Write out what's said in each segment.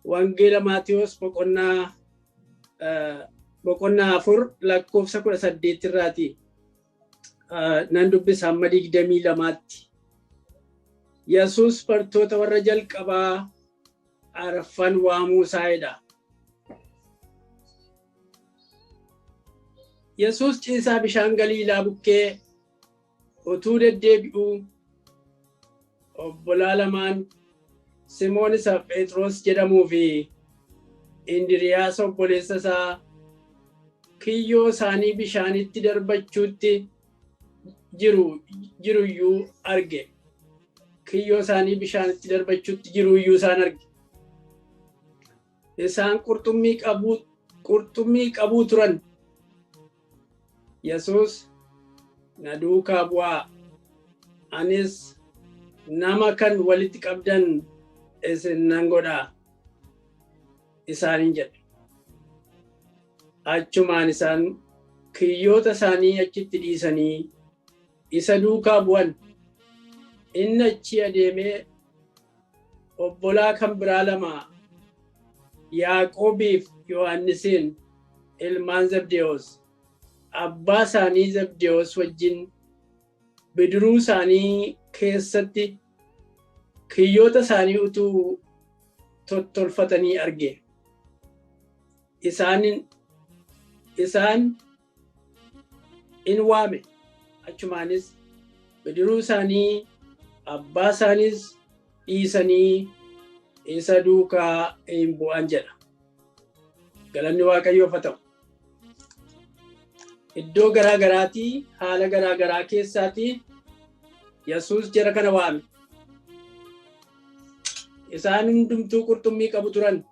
Wangeela Maatiyos boqonnaa 4 lakkoofsa 18 irraati. Nan dubbisa hamma 22tti. Yesuus bartoota warra jalqabaa arfan waamuu isaadha. Yesuus ciisaa bishaan Galiilaa bukkee utuu deddeebi'uu obbolaa lamaan Simoon isa Phexros jedhamuu fi Indiriiyaas obboleessa isaa kiyyoo isaanii bishaanitti darbachuutti jiruyyuu arge. Kiyyoo isaanii bishaanitti darbachuutti jiruyyuu isaan arge. Isaan qurxummii qabuu turan. Yesuus na duukaa bu'aa, anis nama kan walitti qabdan isin nan godhaa isaaniin jedhe. Achumaan isaan kiyyoota isaanii achitti dhiisanii isa duukaa bu'an. Inni achi adeemee obbolaa kan biraa lama Yaaqoobiif Yohannisiin ilmaan Zabdewoos abbaa isaanii Zabdewoos wajjin bidiruu isaanii keessatti kiyyoota isaanii utuu tottolfatanii arge. Isaan in waame. Achumaanis bidiruu isaanii abbaa isaaniis dhiisanii isa duukaa hin bu'an jedha. Galanni Waaqayyoof haa ta'u. Iddoo garaa garaatii haala garaa garaa keessaatii Yesuus jara kana waame. Isaan hundumtuu qurxummii qabu turan.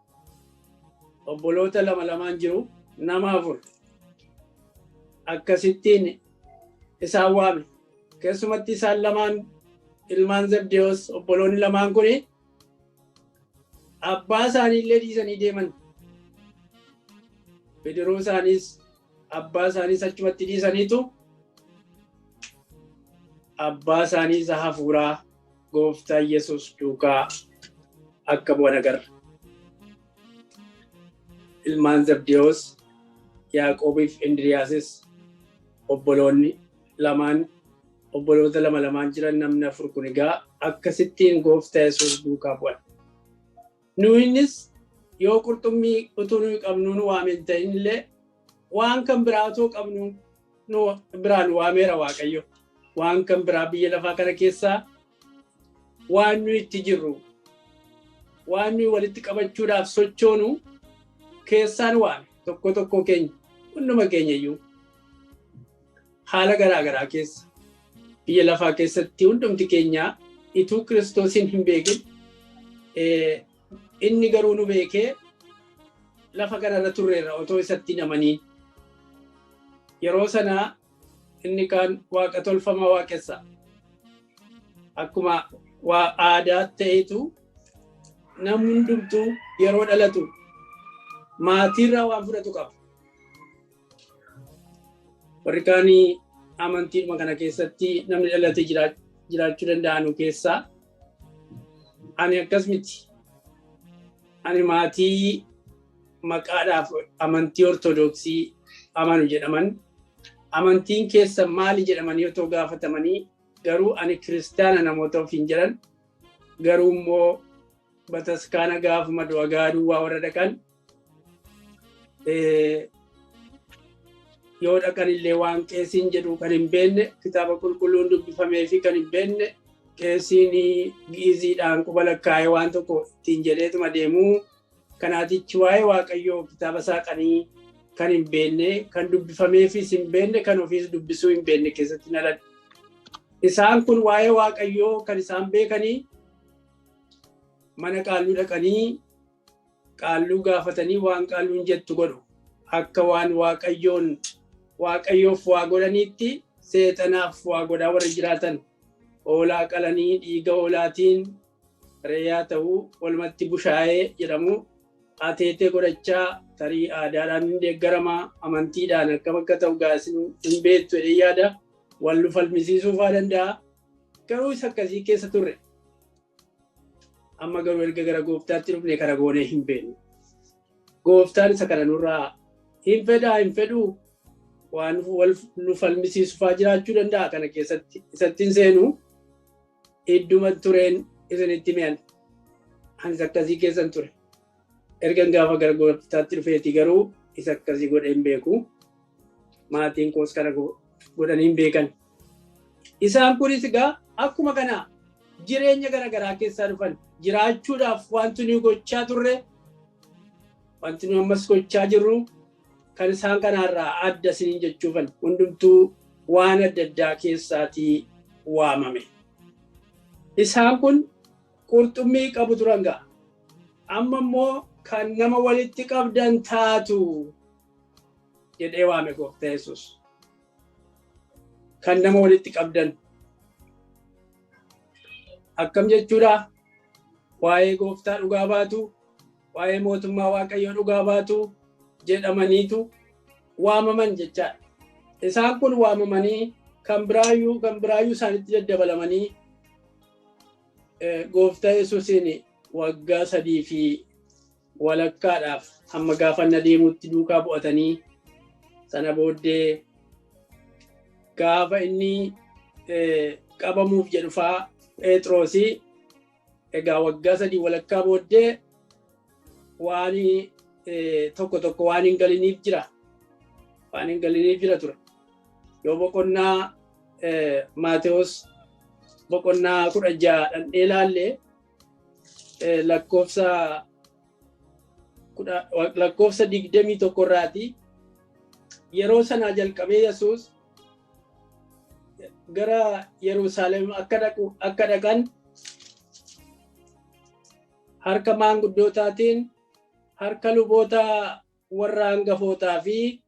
Obboloota lama lamaan jiru, nama 4. Akkasittiin isaan waame. Keessumatti isaan lamaan ilmaan Zabdewoos obboloonni lamaan kuni abbaa isaanii illee dhiisanii deeman. Bidiruu isaaniis abbaa isaaniis achumatti dhiisaniitu abbaa isaanii isa hafuuraa gooftaa Yesuus duukaa akka bu'an agarra. Ilmaan Zabdewoos Yaaqoobiif Indriyaasis obboloonni lamaan obboloota lama lamaan jiran namni 4 kun egaa akkasittiin gooftaa Yesuus duukaa bu'an. Nuyinis yoo qurxummii utuu nuyi qabnu nu waame hin ta'in illee waan kan biraa otoo qabnu nu biraa nu waameera Waaqayyo. Waan kan biraa biyya lafaa kana keessaa waan nuyi itti jirru waan nuyi walitti qabachuudhaaf sochoonu keessaa nu waame tokko tokko keenya hunduma keenya iyyuu haala garaa garaa keessa biyya lafaa keessatti hundumti keenya ituu Kiristoosiin hin beekin inni garuu nu beekee lafa kanarra turreerra otoo isatti namanii. Yeroo sana inni kaan waaqa tolfamaa waaqessa. Akkuma waa aadaa ta'etu namni hundumtuu yeroo dhalatu maatiirraa waan fudhatu qaba. Warri kaanii amantiidhuma kana keessatti namni dhalate jiraachuu danda'anu keessaa ani akkas miti. Ani maatii maqaadhaaf amantii Ortodoksii amanu jedhaman amantiin keessa maali jedhamanii otoo gaafatamanii garuu ani kiristaana namoota ofiin jedhan garuu immoo bataskaana gaafuma du'a gaaduwwaa warra dhaqan yoo dhaqan illee waan qeesiin jedhu kan hin beekne kitaaba qulqulluun dubbifamee fi kan hin beekne qeesiin gi'iziidhaan quba lakkaa'ee waan tokko ittiin jedheetuma deemuu kanaatichi waa'ee Waaqayyoo kitaaba saaqanii kan hin beekne kan dubbifameefis hin beekne kan ofiis dubbisuu hin beekne keessatti dhaladhe. Isaan kun waa'ee Waaqayyoo kan isaan beekanii mana qaalluu dhaqanii qaalluu gaafatanii waan qaalluun jettu godhu akka waan Waaqayyoon Waaqayyoof waa godhaniitti seexanaaf waa godhaa warra jiraatan hoolaa qalanii dhiiga hoolaatiin re'aa ta'uu walumatti bushaayee jedhamu ateetee godhachaa tarii aadaadhaan hin deeggarama amantiidhaan akkam akka ta'u gaasin hin beektu jedhee yaada wal nu falmisiisuu faa danda'a garuu isa akkasii keessa turre. Amma garuu erga gara gooftaatti dhufne kana goonee hin beeknu. Gooftaan isa kana nurraa hin fedhaa hin fedhuu waan wal nu falmisiisu faa jiraachuu danda'a kana keessatti isatti hin seenu idduma tureen isinitti mi'an. Anis akkasii keessan ture. Ergan gaafa gara gooftaatti dhufeeti garuu isa akkasii godhee hin beeku. Maatiin koos kana godhanii hin beekan. Isaan kunis egaa akkuma kana jireenya gara garaa keessaa dhufan jiraachuudhaaf wanti nuyi gochaa turre wanti nuyi ammas gochaa jirru kan isaan kanaarraa adda isiniin jechuufan hundumtuu waan adda addaa keessaatii waamame. Isaan kun qurxummii qabu turan ga'a. Amma immoo kan nama walitti qabdan taatu jedhee waame gooftaa Yesuus. Kan nama walitti qabdan. Akkam jechuudha? Waa'ee gooftaa dhugaa baatu, waa'ee mootummaa Waaqayyoo dhugaa baatu jedhamaniitu waamaman jechaadha. Isaan kun waamamanii kan biraayyuu isaanitti daddabalamanii gooftaa Yesuusiin waggaa 3 fi walakkaadhaaf hamma gaafa inni adeemutti duukaa bu'atanii sana booddee gaafa inni qabamuuf jedhu faa Phexroosii egaa waggaa 3 walakkaa booddee waan tokko tokko waan hin galiniif jira. Waan hin galiniif jira ture. Yoo boqonnaa Maatewos boqonnaa 16 dhandhee ilaalle lakkoofsa 21 irraati yeroo sanaa jalqabee Yesuus gara Yerusaalem akka dhaqan harka maanguddootaatiin harka luboota warra hangafootaa fi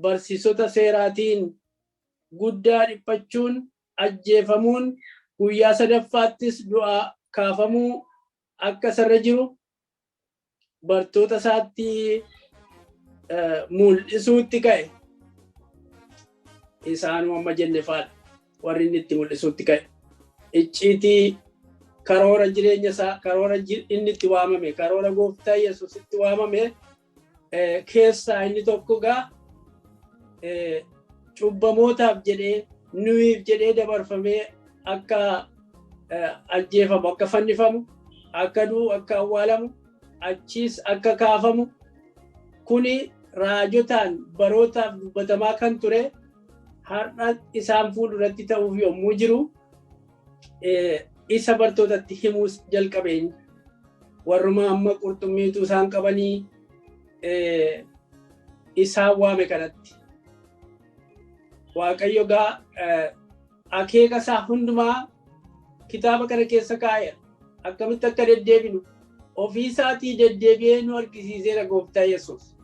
barsiisota seeraatiin guddaa dhiphachuun ajjeefamuun guyyaa sadaffaattis du'a kaafamuu akka isarra jiru bartoota isaatti mul'isuutti ka'e. Isaanuma amma jenne faadha warri inni itti mul'isuutti ka'e. Icciitii karoora jireenya isaa, karoora inni itti waamame, karoora gooftaa Yesuus itti waamame keessaa inni tokko gaa cubbamootaaf jedhee nuyiif jedhee dabarfamee akka ajjeefamu, akka fannifamu, akka du'u, akka awwaalamu, achiis akka kaafamu kuni raajotaan barootaaf dubbatamaa kan ture har'a isaan fuulduratti ta'uuf yommuu jiru isa bartootatti himuus jalqabeen warruma amma qurxummiitu isaan qabanii isaan waame kanatti. Waaqayyo gaa akeeka isaa hundumaa kitaaba kana keessa kaa'eera. Akkamitti akka deddeebinu ofii isaatii deddeebi'ee nu argisiiseera gooftaa Yesuus.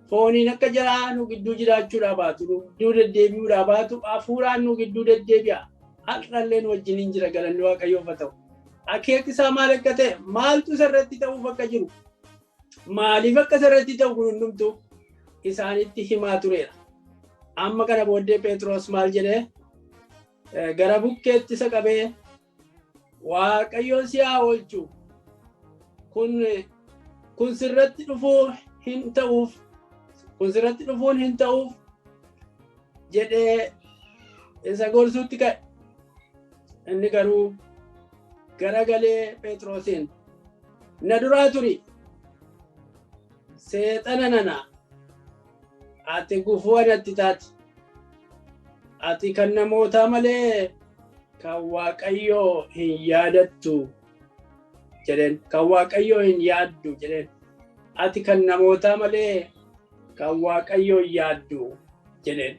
Fooniin akka jaraa nu gidduu jiraachuudhaa baatu, nu gidduu deddeebi'uudhaa baatu, hafuuraan nu gidduu deddeebi'a. Har'allee nu wajjin hin jira, galanni Waaqayyoof haa ta'u. Akeekni isaa maal akka ta'e, maaltu isarratti ta'uuf akka jiru, maaliif akka isarratti ta'u kun hundumtu isaanitti himaa tureera. Amma kana booddee Phexros maal jedhee gara bukkeetti isa qabee Waaqayyoon si haa oolchu. Kun sirratti dhufuu hin ta'uuf, kun sirratti dhufuun hin ta'uuf jedhee isa gorsuutti ka'e. Inni garuu garagalee Phexrosiin na duraa turi, seexana nana, ati gufuu anatti taate, ati kan namootaa malee kan Waaqayyoo hin yaadattu jedheen, kan Waaqayyoo hin yaaddu jedheen, ati kan namootaa malee kan Waaqayyoo hin yaaddu jedheen.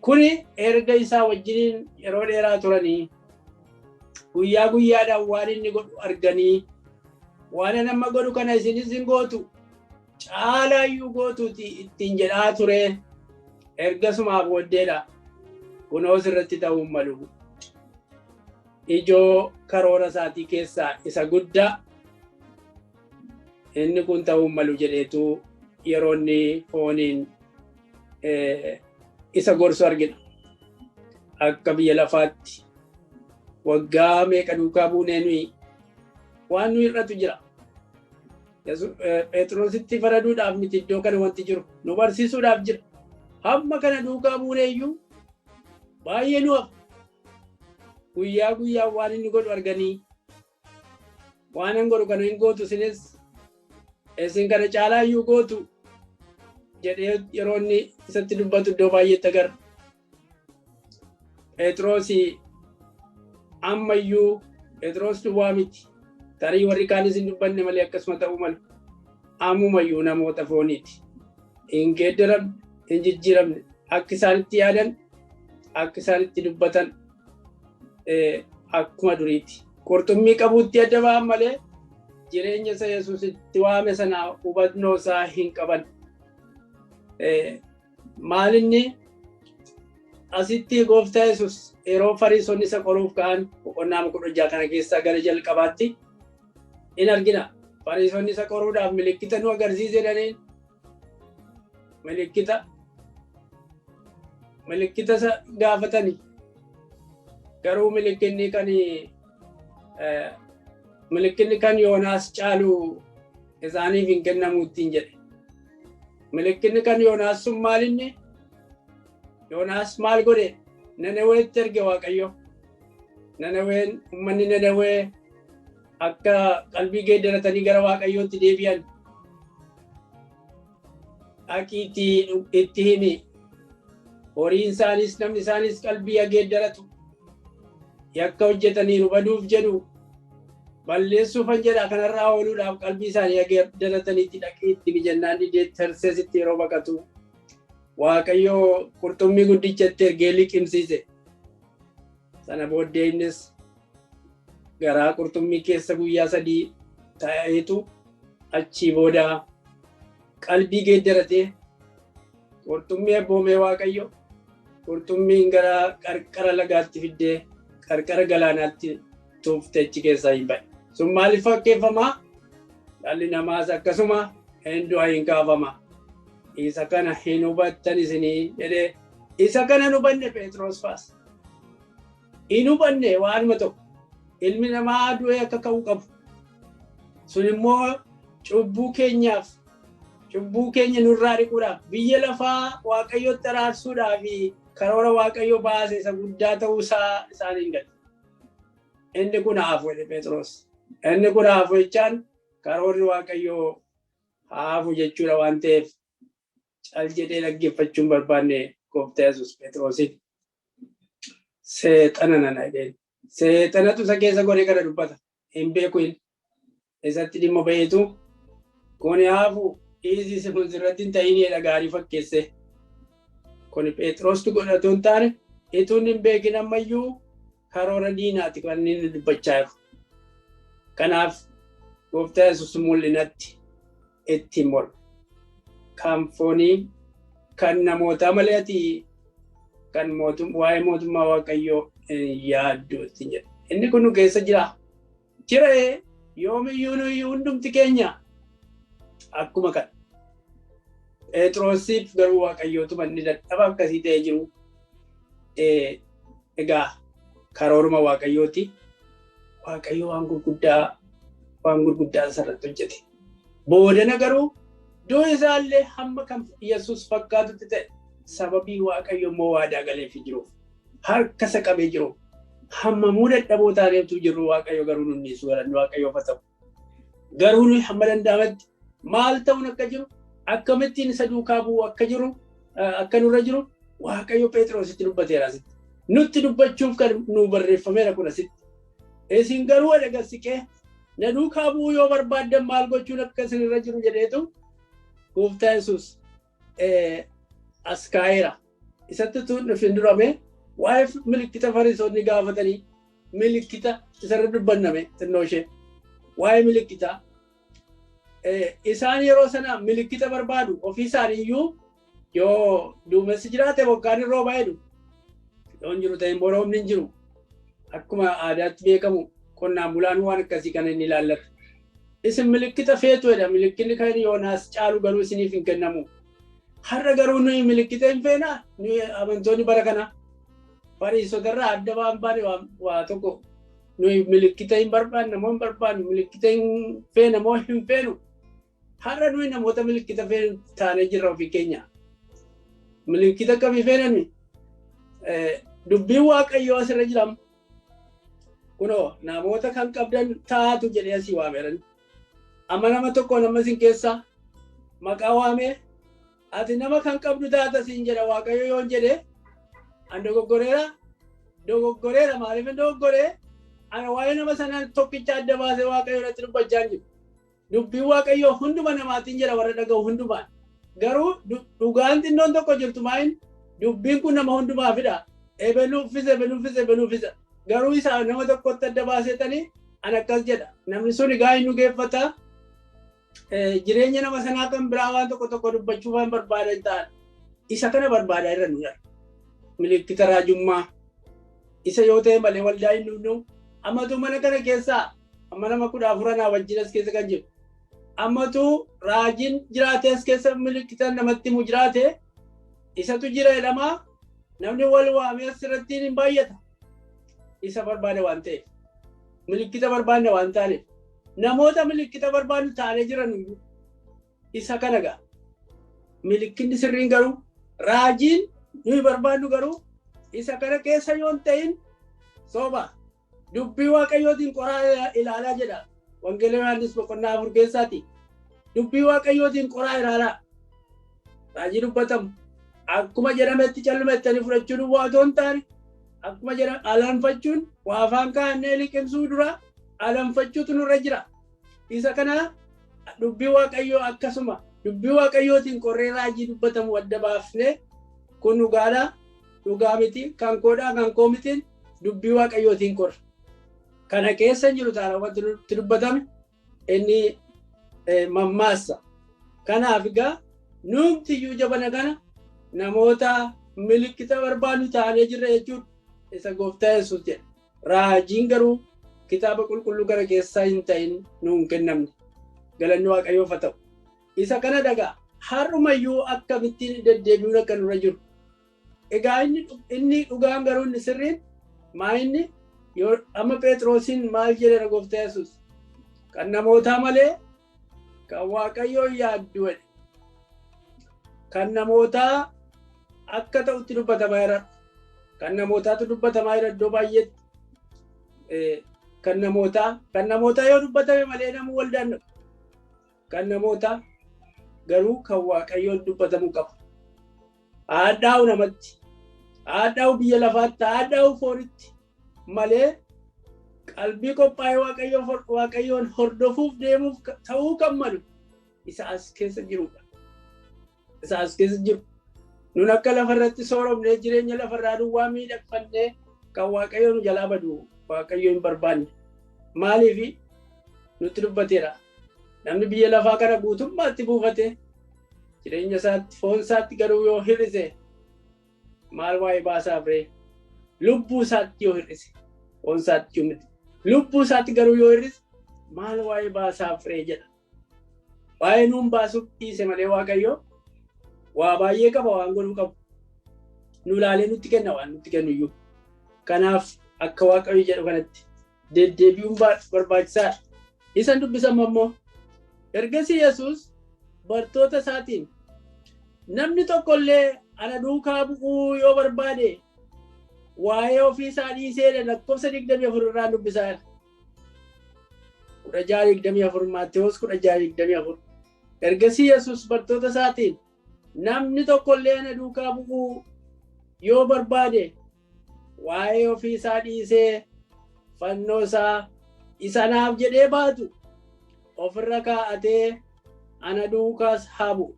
Kuni erga isaa wajjiniin yeroo dheeraa turanii guyyaa guyyaadhaan waan inni godhu arganii waan nama godhu kana isinis hin gootu caalaayyuu gootuuti ittiin jedhaa ture. Ergasumaa booddeedha kunoo sirratti ta'uu malu. Ijoo karoora isaatii keessaa isa guddaa inni kun ta'uu malu jedheetu yeroo inni fooniin isa gorsu argina. Akka biyya lafaatti waggaa meeqa duukaa buunee nuyi Waan nu hir'atu jira. Phexrositti faraduudhaaf miti iddoo kana wanti jiru. Nu barsiisuudhaaf jira. Hamma kana duukaa buuneeyyuu baay'ee nu hafa. Guyyaa guyyaa waan inni godhu arganii waan hin godhu kana hin gootu, isinis isin kana caalaa iyyuu gootu jedhee yeroo inni isatti dubbatu iddoo baay'eetti agarra. Phexros ammayyuu Phexros duwwaa miti. Tarii warri kaanis hin dubbanne malee akkasuma ta'uu malu. Ammumayyuu namoota fooniiti. Hin geeddaramne, hin jijjiiramne, akka isaanitti yaadan, akka isaanitti dubbatan akkuma duriiti. Qurxummii qabuutti adda ba'an malee jireenya isa Yesuusitti waame sana hubannoo isaa hin qaban. Maalinni asitti Gooftaa Yesuus yeroo Fariisonni isa qoruuf ka'an boqonnaa 16 kana keessaa gara jalqabaatti in argina. Fariisonni isa qoruudhaaf milikkita nu agarsiise jedhaniin, milikkita isa gaafatani. Garuu milikkinni kan Yoonaas caalu isaaniif hin kennamu ittiin jedhe. Milikkinni kan Yoonaas sun maalinni? Yoonaas maal godhe? Nanaweetti erge Waaqayyo. Nanaween, uummanni Nanawee akka qalbii geeddaratanii gara Waaqayyootti deebi'an. Dhaqiitii itti himi. Horiin isaanis namni isaanis qalbii geeddaratu. Yakka hojjetaniiru, baduuf jedhu, balleessuufan jedha, kanarraa ooluudhaaf qalbii isaanii geeddarataniitti dhaqii itti himi jennaan didee Tarseesitti yeroo baqatu Waaqayyo qurxummii guddichatti ergee liqimsiise. Sana booddee innis garaa qurxummii keessa guyyaa 3 taa'eetu achii booda qalbii geeddaratee qurxummii abboomee, Waaqayyo qurxummiin gara qarqara lagaatti fiddee qarqara galaanaatti tuufte, achi keessaa hin ba'e. Sun maaliif fakkeeffamaa? Dhalli namaas akkasuma hin du'a, hin kaafama. Isa kana hin hubattan isinii jedhee, isa kana hin hubanne Phexros faas. Hin hubanne waanuma tokko. Ilmi namaa du'ee akka ka'uu qabu. Sun immoo cubbuu keenyaaf, cubbuu keenya nurraa dhiquudhaaf, biyya lafaa Waaqayyotti araarsuudhaaf karoora Waaqayyo baase isa guddaa ta'uu isaa isaaniin gale. Inni kun hafu jedhe Phexros. Inni kun hafu jechaan karoorri Waaqayyoo hafu jechuudha waan ta'eef cal jedhee dhaggeeffachuun barbaanne Gooftaa Yesuus Phexrosiin. Seexana nana jedheen. Seexanatu isa keessa godhee kana dubbata. Hin beeku inni. Isatti dhimma baheetu kun hafu, dhiisii, kun sirratti hin ta'in gaarii fakkeesse. Kun Phexrostu godhatu hin taane, ituun hin beekin ammayyuu karoora diinaati kan inni dubbachaa jiru. Kanaaf Gooftaa Yesuus mul'inatti ittiin morme. Kan foonii kan namootaa malee ati kan waa'ee mootummaa Waaqayyoo yaaddu ittiin jedhe. Inni kun nu keessa jira. Jira, yoomiyyuu nuyi hundumti keenya akkuma kana. Phexrosiif garuu Waaqayyootuma inni dadhaba akkasii ta'ee jiru. Egaa karooruma Waaqayyooti. Waaqayyo waan gurguddaa, waan gurguddaa isarratti hojjete. Boodana garuu du'i isaallee hamma kan Yesuus fakkaatutti ta'e, sababii Waaqayyo immoo waadaa galeefii jiruuf, harka isa qabee jiruuf. Hammamuu dadhaboo taaneetu jirru, Waaqayyo garuu nu dhiisu, galanni Waaqayyoof haa ta'u. Garuu nuyi hamma danda'ametti maal ta'uun akka jiru, akkamittiin isa duukaa bu'uu akka jiru, akka nurra jiru Waaqayyo Phexrositti dubbateera asitti. Nutti dubbachuuf kan nu barreeffameera kun asitti. Isin garuu edha siqee na duukaa bu'uu yoo barbaaddan maal gochuun akka isinirra jiru jedheetu Gooftaa Yesuus as kaa'eera. Isatti tun dhufin durame waa'ee milikkita Fariisonni gaafatanii milikkita isarra dubbanname xinnoo ishee. Waa'ee milikkitaa isaan yeroo sana milikkita barbaadu, ofii isaanii iyyuu yoo duumessi jiraate bokkaan hin rooba jedhu. Yoo hin jiru ta'e immoo roobni hin jiru. Akkuma aadaatti beekamu qonnaan bulaan waan akkasii kana inni ilaallatu. Isin milikkita feetu jedha, milikkinni kan Yoonaas caalu garuu isiniif hin kennamu. Har'a garuu nuyi milikkita hin feenaa? Nuyi amantoonni bara kana Fariisotarraa adda waan baane waa tokko Nuyi milikkita hin barbaanna moo hin barbaannu? Milikkita hin feena moo hin feenu? Har'a nuyi namoota milikkita feenu taanee jirra ofii keenya. Milikkita akkamii feena nuyi? Dubbiin Waaqayyoo asirra jiram. Kunoo namoota kan qabdan taatu jedhee asii waameeran. Amma nama tokko nama isin keessaa maqaa waamee ati nama kan qabdu taata siin jedha Waaqayyo yoon jedhe an dogoggoreera. Dogoggoreera. Maaliif hin dogoggoree? Ana waa'ee nama sanaan tokkicha adda baasee Waaqayyo irratti dubbachaa hin jiru. Dubbiin Waaqayyoo hunduma namaatiin jedha warra dhaga'u hundumaan. Garuu dhugaan xinnoon tokko jirtu maayin dubbiin kun nama hundumaafidha. Ebelu uffisa, ebelu uffisa, ebelu uffisa. Garuu isaa nama tokkotti adda baaseetanii an akkas jedha. Namni sun egaa hin dhugeeffata. Jireenya nama sanaa kan biraa waan tokko tokko dubbachuu waan barbaadan ta'an. Isa kana barbaadaa irra nu jira. Milikkita raajummaa. Isa yoo ta'e malee waldaa hin dhufnu. Ammatu mana kana keessaa amma nama 14 anaa wajjin as keessa kan jiru. Ammatu raajiin jiraate as keessa milikkita namatti himu jiraate isatu jira jedhama. Namni wal waamee asirratti hin baay'ata. Isa barbaada waan ta'eef. Milikkita barbaadna waan taaneef. Namoota milikkita barbaadnu taanee jiran iyyuu. Isa kana ga'a. Milikkinni sirriin garuu raajiin nuyi barbaadnu garuu isa kana keessa yoo hin ta'in soba. Dubbii Waaqayyootiin qoraa ilaalaa jedha. Wangeela Yohaannis boqonnaa 4 keessaati. Dubbii Waaqayyootiin qoraa ilaalaa. Raajii dubbatamu. Akkuma jedhametti calluma jettanii fudhachuun waa otoo hin taane akkuma jedhame alanfachuun waa afaan kaa'annee liqimsuu dura alanfachuutu nurra jira. Isa kana dubbii Waaqayyoo akkasuma dubbii Waaqayyootiin qorree raajii dubbatamu adda baafnee kun dhugaadha, dhugaa miti, kan koodhaa, kan koo mitiin dubbii Waaqayyootiin qorra. Kana keessa jiru taana wanti nutti dubbatame inni mammaassa. Kanaaf egaa nuumtiyyuu jabana kana namoota milikkita barbaannu taanee jirra jechuudha. Isa gooftaa Yesuus jedha. Raajiin garuu kitaaba qulqulluu kana keessaa hin ta'in nuun kennamne. Galanni Waaqayyoof haa ta'u. Isa kana dhagaa har'umayyuu akkamittiin deddeebi'uun akka nurra jiru. Egaa inni dhugaan garuu inni sirriin maa inni yoo amma Phexrosiin maal jedheera gooftaa Yesuus? Kan namootaa malee kan Waaqayyoo yaaddu jedhe. Kan namootaa akka ta'utti dubbatamaa jira. Kan namootaatu dubbatamaa jira iddoo baay'eetti. Kan namootaa yoo dubbatame malee namuu waldaan dhaqu. Kan namootaa garuu kan Waaqayyoon dubbatamuu qaba. Haadhaa'u namatti, haadhaa'u biyya lafaatti, haadhaa'u foonitti malee qalbii qophaa'ee Waaqayyoon hordofuuf deemuuf ta'uu kan malu isa as keessa jirudha. Isa as keessa jiru. Nun akka lafarratti sooromnee jireenya lafarraa duwwaa miidhagfannee kan Waaqayyo nu jalaa badu Waaqayyo hin barbaanne. Maaliif nutti dubbateera? Namni biyya lafaa kana guutummaatti buufate jireenya isaatti foon isaatti garuu yoo hir'ise maal waa'ee baasaaf ree? Lubbuu isaatti yoo hir'ise foon isaatti yoo miti. Lubbuu isaatti garuu yoo hir'ise maal waa'ee baasaaf ree jedha. Waa'ee nuun baasuuf dhiise malee Waaqayyo waa baay'ee qaba waan godhuu qabu. Nu ilaalee nutti kenna waan nutti kennu iyyuu. Kanaaf akka Waaqayyo jedhu kanatti deddeebi'uun barbaachisaadha. Isan dubbisamu ammoo ergasii Yesuus bartoota isaatiin namni tokkollee ana duukaa bu'uu yoo barbaade waa'ee ofii isaa dhiisee lakkoofsa 24 irraa dubbisaa jira. 16:24 Maatewos 16:24. Ergasii Yesuus bartoota isaatiin namni tokkollee ana duukaa bu'uu yoo barbaade waa'ee ofii isaa dhiisee fannoo isaa isa naaf jedhee baatu ofirra kaa'atee ana duukaas haa bu'u.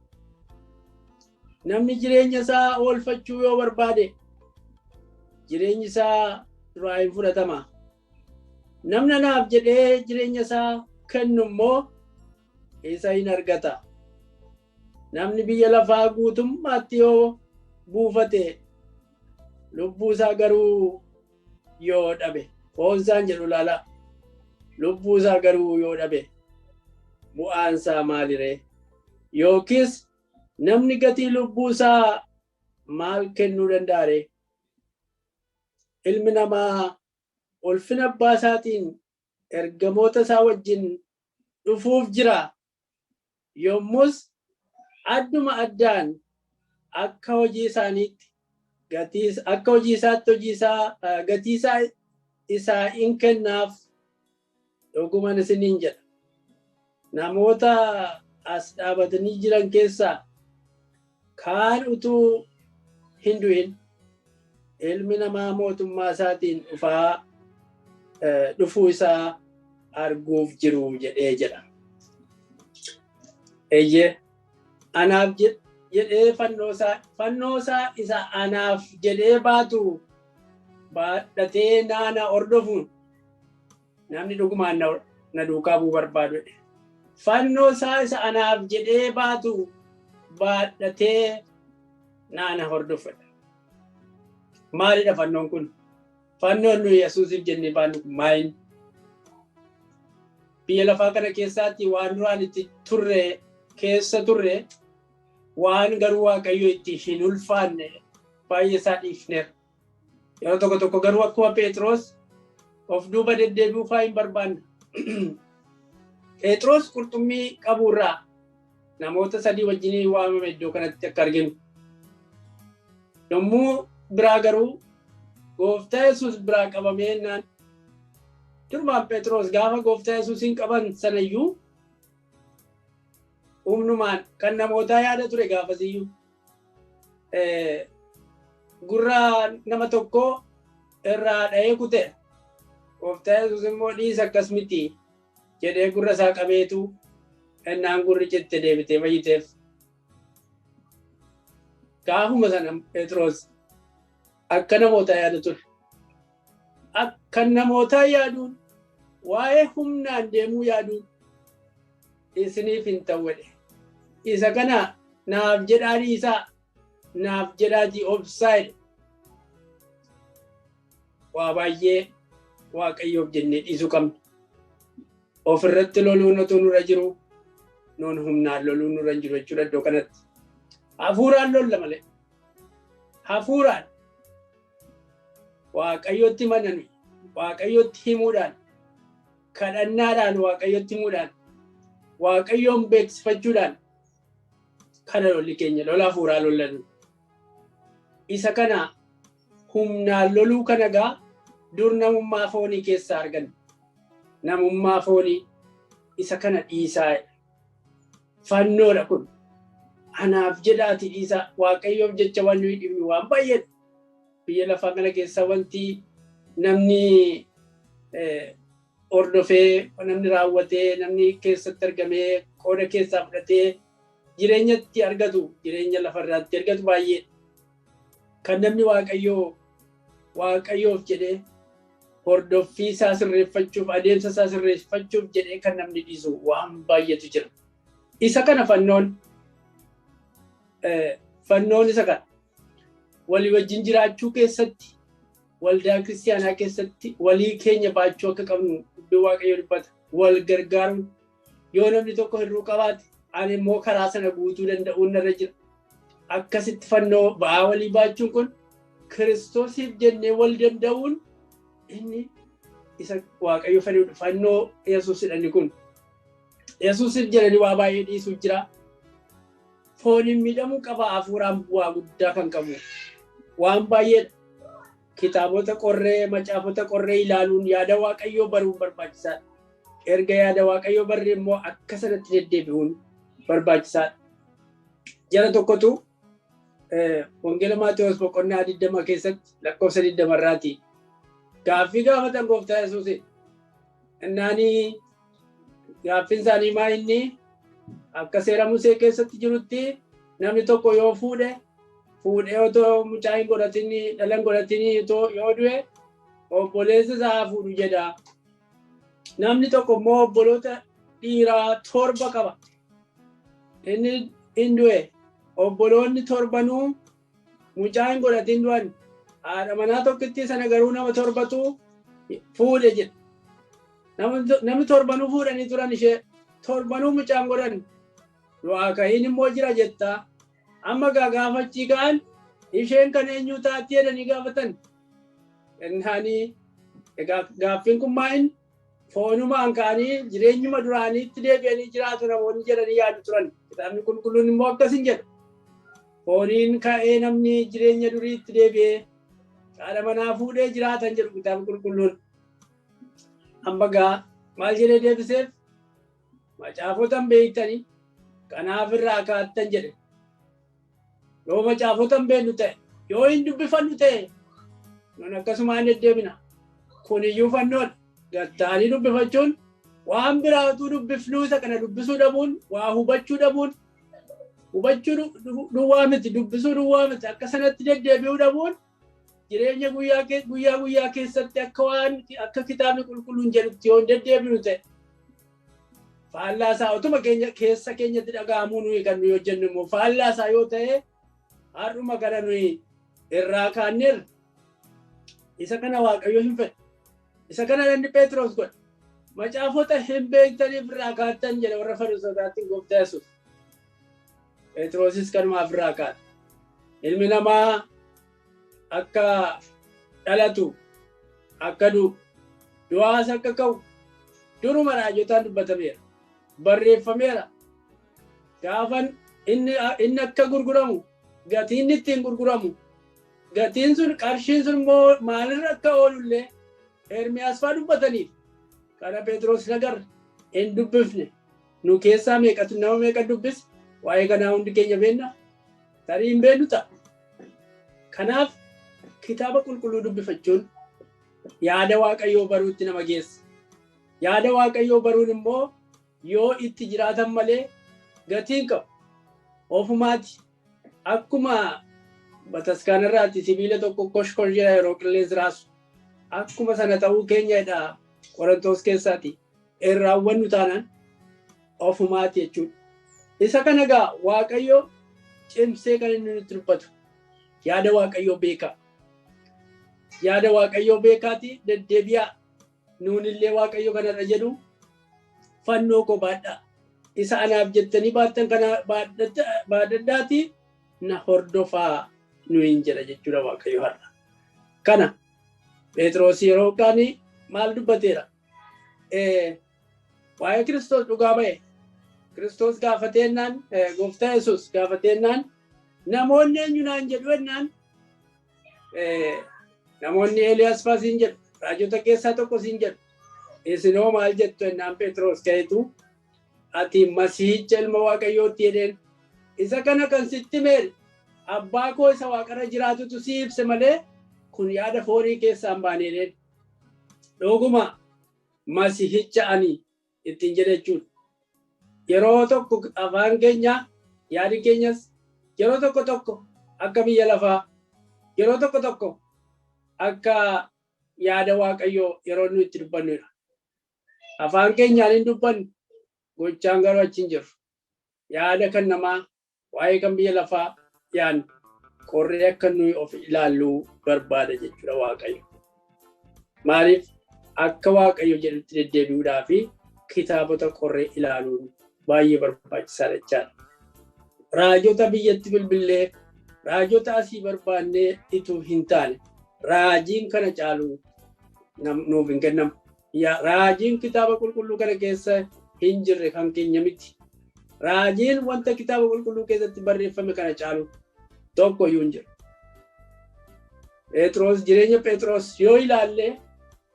Namni jireenya isaa oolfachuu yoo barbaade jireenyi isaa duraa hin fudhatama. Namni anaaf jedhee jireenya isaa kennu immoo isa hin argata. Namni biyya lafaa guutummaatti yoo buufate lubbuu isaa garuu yoo dhabe foon isaan jedhu laala. Lubbuu isaa garuu yoo dhabe bu'aan isaa maaliree? Yookiis namni gatii lubbuu isaa maal kennuu danda'a ree? Ilmi namaa Ulfina abbaa isaatiin ergamoota isaa wajjin dhufuuf jira. Yommus adduma addaan akka hojii isaaniitti gatii akka hojii isaatti hojii isaa gatii isaa isaa in kennaaf. Dhuguman isiniin jedha. Namoota as dhaabatanii jiran keessaa kaan utuu hin du'in ilmi namaa mootummaa isaatiin dhufaa dhufuu isaa arguuf jiru jedhee jedha. Eeyyee, anaaf jedhee fannoo isaa isa anaaf jedhee baatu baadhatee naana hordofuun namni dhugumaan na duukaa bu'uu barbaadu. Fannoo isaa isa anaaf jedhee baatu baadhatee naana hordofadha. Maalidha fannoon kun? Fannoon nuyi Yesuusiif jennee baannu kun maali? Biyya lafaa kana keessaatti waan duraan itti turre keessa turre, waan garuu Waaqayyo itti hin ulfaanne baay'ee isaa dhiifneera. Yeroo tokko tokko garuu akkuma Phexros of duuba deddeebi'uu fa'aa hin barbaanne. Phexros qurxummii qabuurraa namoota sadii wajjin waamame iddoo kanatti akka arginu. Yommuu biraa garuu gooftaa Yesuus biraa qabamee naan durumaan Phexros gaafa gooftaa Yesuusiin qaban sanayyuu humnumaan kan namootaa yaada ture. Gaafasiyyuu gurra nama tokkoo irraa dha'ee kute. Gooftaa Yesuus immoo "Dhiisa, akkas miti" jedhee gurra isaa qabeetu ennaan gurri citte deebitee fayyiteef. Gaafuma sana Phexros akka namootaa yaada ture. Akka namootaa yaaduun, waa'ee humnaan deemuu yaaduun isiniif hin ta'u. Isa kana naaf jedhaa dhiisaa, naaf jedhaatii obsaa jedhe. Waa baay'ee Waaqayyoof jennee dhiisuu qabna. Ofirratti loluun otoo nurra jiru, nuun humnaan loluun nurra hin jiru jechuudha iddoo kanatti. Hafuuraan lolla malee. Hafuuraan Waaqayyotti mananu, Waaqayyotti himuudhaan, kadhannaadhaan Waaqayyotti himuudhaan, Waaqayyoon beeksifachuudhaan kana lolli keenya lola hafuuraa lollannu. Isa kana humnaan loluu kana gaa dur namummaa foonii keessaa arganna. Namummaa foonii isa kana dhiisaa. Fannoodha kun. Anaaf jedhaati dhiisaa. Waaqayyoof jecha waan nuyi dhibnu waan baay'eedha. Biyya lafaa kana keessa wanti namni hordofee, namni raawwatee, namni keessatti argamee, qooda keessaa fudhatee jireenyatti argatu, jireenya lafarraatti argatu baay'eedha. Kan namni Waaqayyoof jedhee hordoffii isaa sirreeffachuuf, adeemsa isaa sirreeffachuuf jedhee kan namni dhiisu waan baay'eetu jira. Isa kana fannoon isa kana. Walii wajjin jiraachuu keessatti, waldaa kiristaanaa keessatti walii keenya baachuu akka qabnu dubbii Waaqayyoo dubbata. Wal gargaaruun, yoo namni tokko hir'uu qabaate, ani immoo karaa sana guutuu danda'uun narra jira. Akkasitti fannoo ba'aa walii baachuun kun, Kiristoosiif jennee wal danda'uun inni isa Waaqayyo fedhudha. Fannoo Yesuus jedhani kun. Yesuusiif jedhanii waa baay'ee dhiisuu jira. Fooniin miidhamuu qaba, hafuuraan bu'aa guddaa kan qabu. Waan baay'eedha. Kitaabota qorree, macaafota qorree ilaaluun, yaada Waaqayyoo baruun barbaachisaadha. Erga yaada Waaqayyoo barree immoo akka sanatti deddeebi'uun barbaachisaadha. Jara tokkotu Wangeela Maatewos boqonnaa 20 keessatti lakkoofsa 20 irraati. Gaaffii gaafatan gooftaa Yesuusin. Innaanii gaaffiin isaanii maa inni akka seera Musee keessatti jirutti namni tokko yoo fuudhe, fuudhee otoo mucaa hin godhatin, dhala hin godhatin otoo yoo du'e, obboleessa isaa haa fuudhu jedha. Namni tokko immoo obboloota dhiiraa torba qaba. Inni hin du'e. Obboloonni torbanuu mucaa hin godhatin du'an. Haadha manaa tokkittii sana garuu nama torbatu fuudhe jedha. Namni torbanuu fuudhanii turan, ishee torbanuu mucaan godhan. Du'aa ka'iin immoo jira jetta. Amma gaa gaafachii ka'an isheen kan eenyuu taatti jedhanii gaafatan. Innaanii Egaa gaaffiin kun maa'in foonumaan ka'anii jireenyuma duraaniitti deebi'anii jiraatu namoonni jedhanii yaadu turan. Kitaabni qulqulluun immoo akkas hin jedhu. Fooniin ka'ee namni jireenya duriitti deebi'ee haadha manaa fuudhee jiraatan jedhu kitaabni qulqulluun. Amma gaa maal jedhee deebiseef? Macaafota hin beektanii kanaaf irraa kaattan jedhe. Yoo macaafota hin beeknu ta'e, yoo hin dubbifannu ta'e, nun akkasumaan deddeebina. Kuniyyuu fannoodha. Gatta'anii dubbifachuun waan biraa utuu dubbifnuu isa kana dubbisuu dhabuun, waa hubachuu dhabuun, hubachuu duwwaa miti, dubbisuu duwwaa miti, akka sanatti deddeebi'uu dhabuun jireenya guyyaa guyyaa keessatti akka waan akka kitaabni qulqulluun jedhutti yoo hin deddeebinu ta'e faallaa isaa utuma keenya keessa keenyatti dhaga'amuu nuyi kan nuyi hojjennu immoo faallaa isaa yoo ta'e har'uma kana nuyi irraa kaanneerra. Isa kana Waaqayyo hin fedhu. Isa kana inni Phexros godhe. Macaafota hin beektaniif irraa kaattan jedhe warra Fariisotaatti gooftaa Yesuus. Phexrosis kanumaaf irraa kaate. Ilmi namaa akka dhalatu, akka du'u, du'aas akka ka'u duruma raajotaan dubbatameera. Barreeffameera. Gaafan inni akka gurguramu, gatiin ittiin gurguramu, gatiin sun qarshiin sun immoo maalirra akka oolullee Ermiyaas fa'aa dubbataniif. Kana Phexros hin agarre, hin dubbifne. Nu keessaa meeqatu nama meeqa dubbise? Waa'ee kanaa hundi keenya beenna. Tarii hin beennu ta'a. Kanaaf kitaaba qulqulluu dubbifachuun yaada Waaqayyoo baruutti nama geessa. Yaada Waaqayyoo baruun immoo yoo itti jiraatan malee gatiin qabu. Ofumaati. Akkuma bataskaanarraatti sibiila tokko kosh kosh jedha yeroo qilleensi raasu. Akkuma sana ta'uu keenyadha Qorontoos keessaati. Irraawwannu taanaan ofumaati jechuudha. Isa kana egaa Waaqayyo cimsee kan inni nutti dubbatu. Yaada Waaqayyoo beekaa. Yaada Waaqayyoo beekaati deddeebi'aa. Nuunillee Waaqayyo kanarra jedhu fannoo koo baadhaa. Isa anaaf jettanii baattan kana baadhadhaati na hordofaa nuyin jedha jechuudha Waaqayyo har'a. Kana Phexros yeroo kaanii maal dubbateera? Waa'ee Kiristoos dhugaa ba'e. Kiristoos gaafateennaan, gooftaa Yesuus gaafateennaan namoonni eenyu naan jedhu jennaan namoonni Eeliyaas fa'aa siin jedhu, raajota keessaa tokko siin jedhu. Isinoo maal jettu jennaan Phexros ka'eetu ati Masiihicha ilma Waaqayyootti jedheen. Isa kana kan sitti meeri abbaa koo isa waaqarra jiraatutu si ibse malee kun yaada foonii keessaa hin baane jedheen. Dhuguma Masiihicha ani ittiin jedhe jechuudha. Yeroo tokko afaan keenya yaadi keenyas yeroo tokko tokko akka biyya lafaa yeroo tokko tokko akka yaada Waaqayyoo yeroo nu itti dubbannudha. Afaan keenyaan hin dubbannu, gochaan garuu achi hin jiru. Yaada kan namaa waa'ee kan biyya lafaa yaadnu qorree akka nuyi of ilaalluu barbaada jechuudha Waaqayyo. Maaliif akka Waaqayyo jedhutti deddeebi'uudhaa fi kitaabota qorree ilaaluun baay'ee barbaachisaadha jechaadha. Raajota biyyatti bilbillee raajota asii barbaannee ituu hin taane raajiin kana caalu nuuf hin kennamu. Raajiin kitaaba qulqulluu kana keessa hin jirre kan keenya miti. Raajiin wanta kitaaba qulqulluu keessatti barreeffame kana caalu tokko iyyuu hin jiru. Phexros jireenya Phexros yoo ilaalle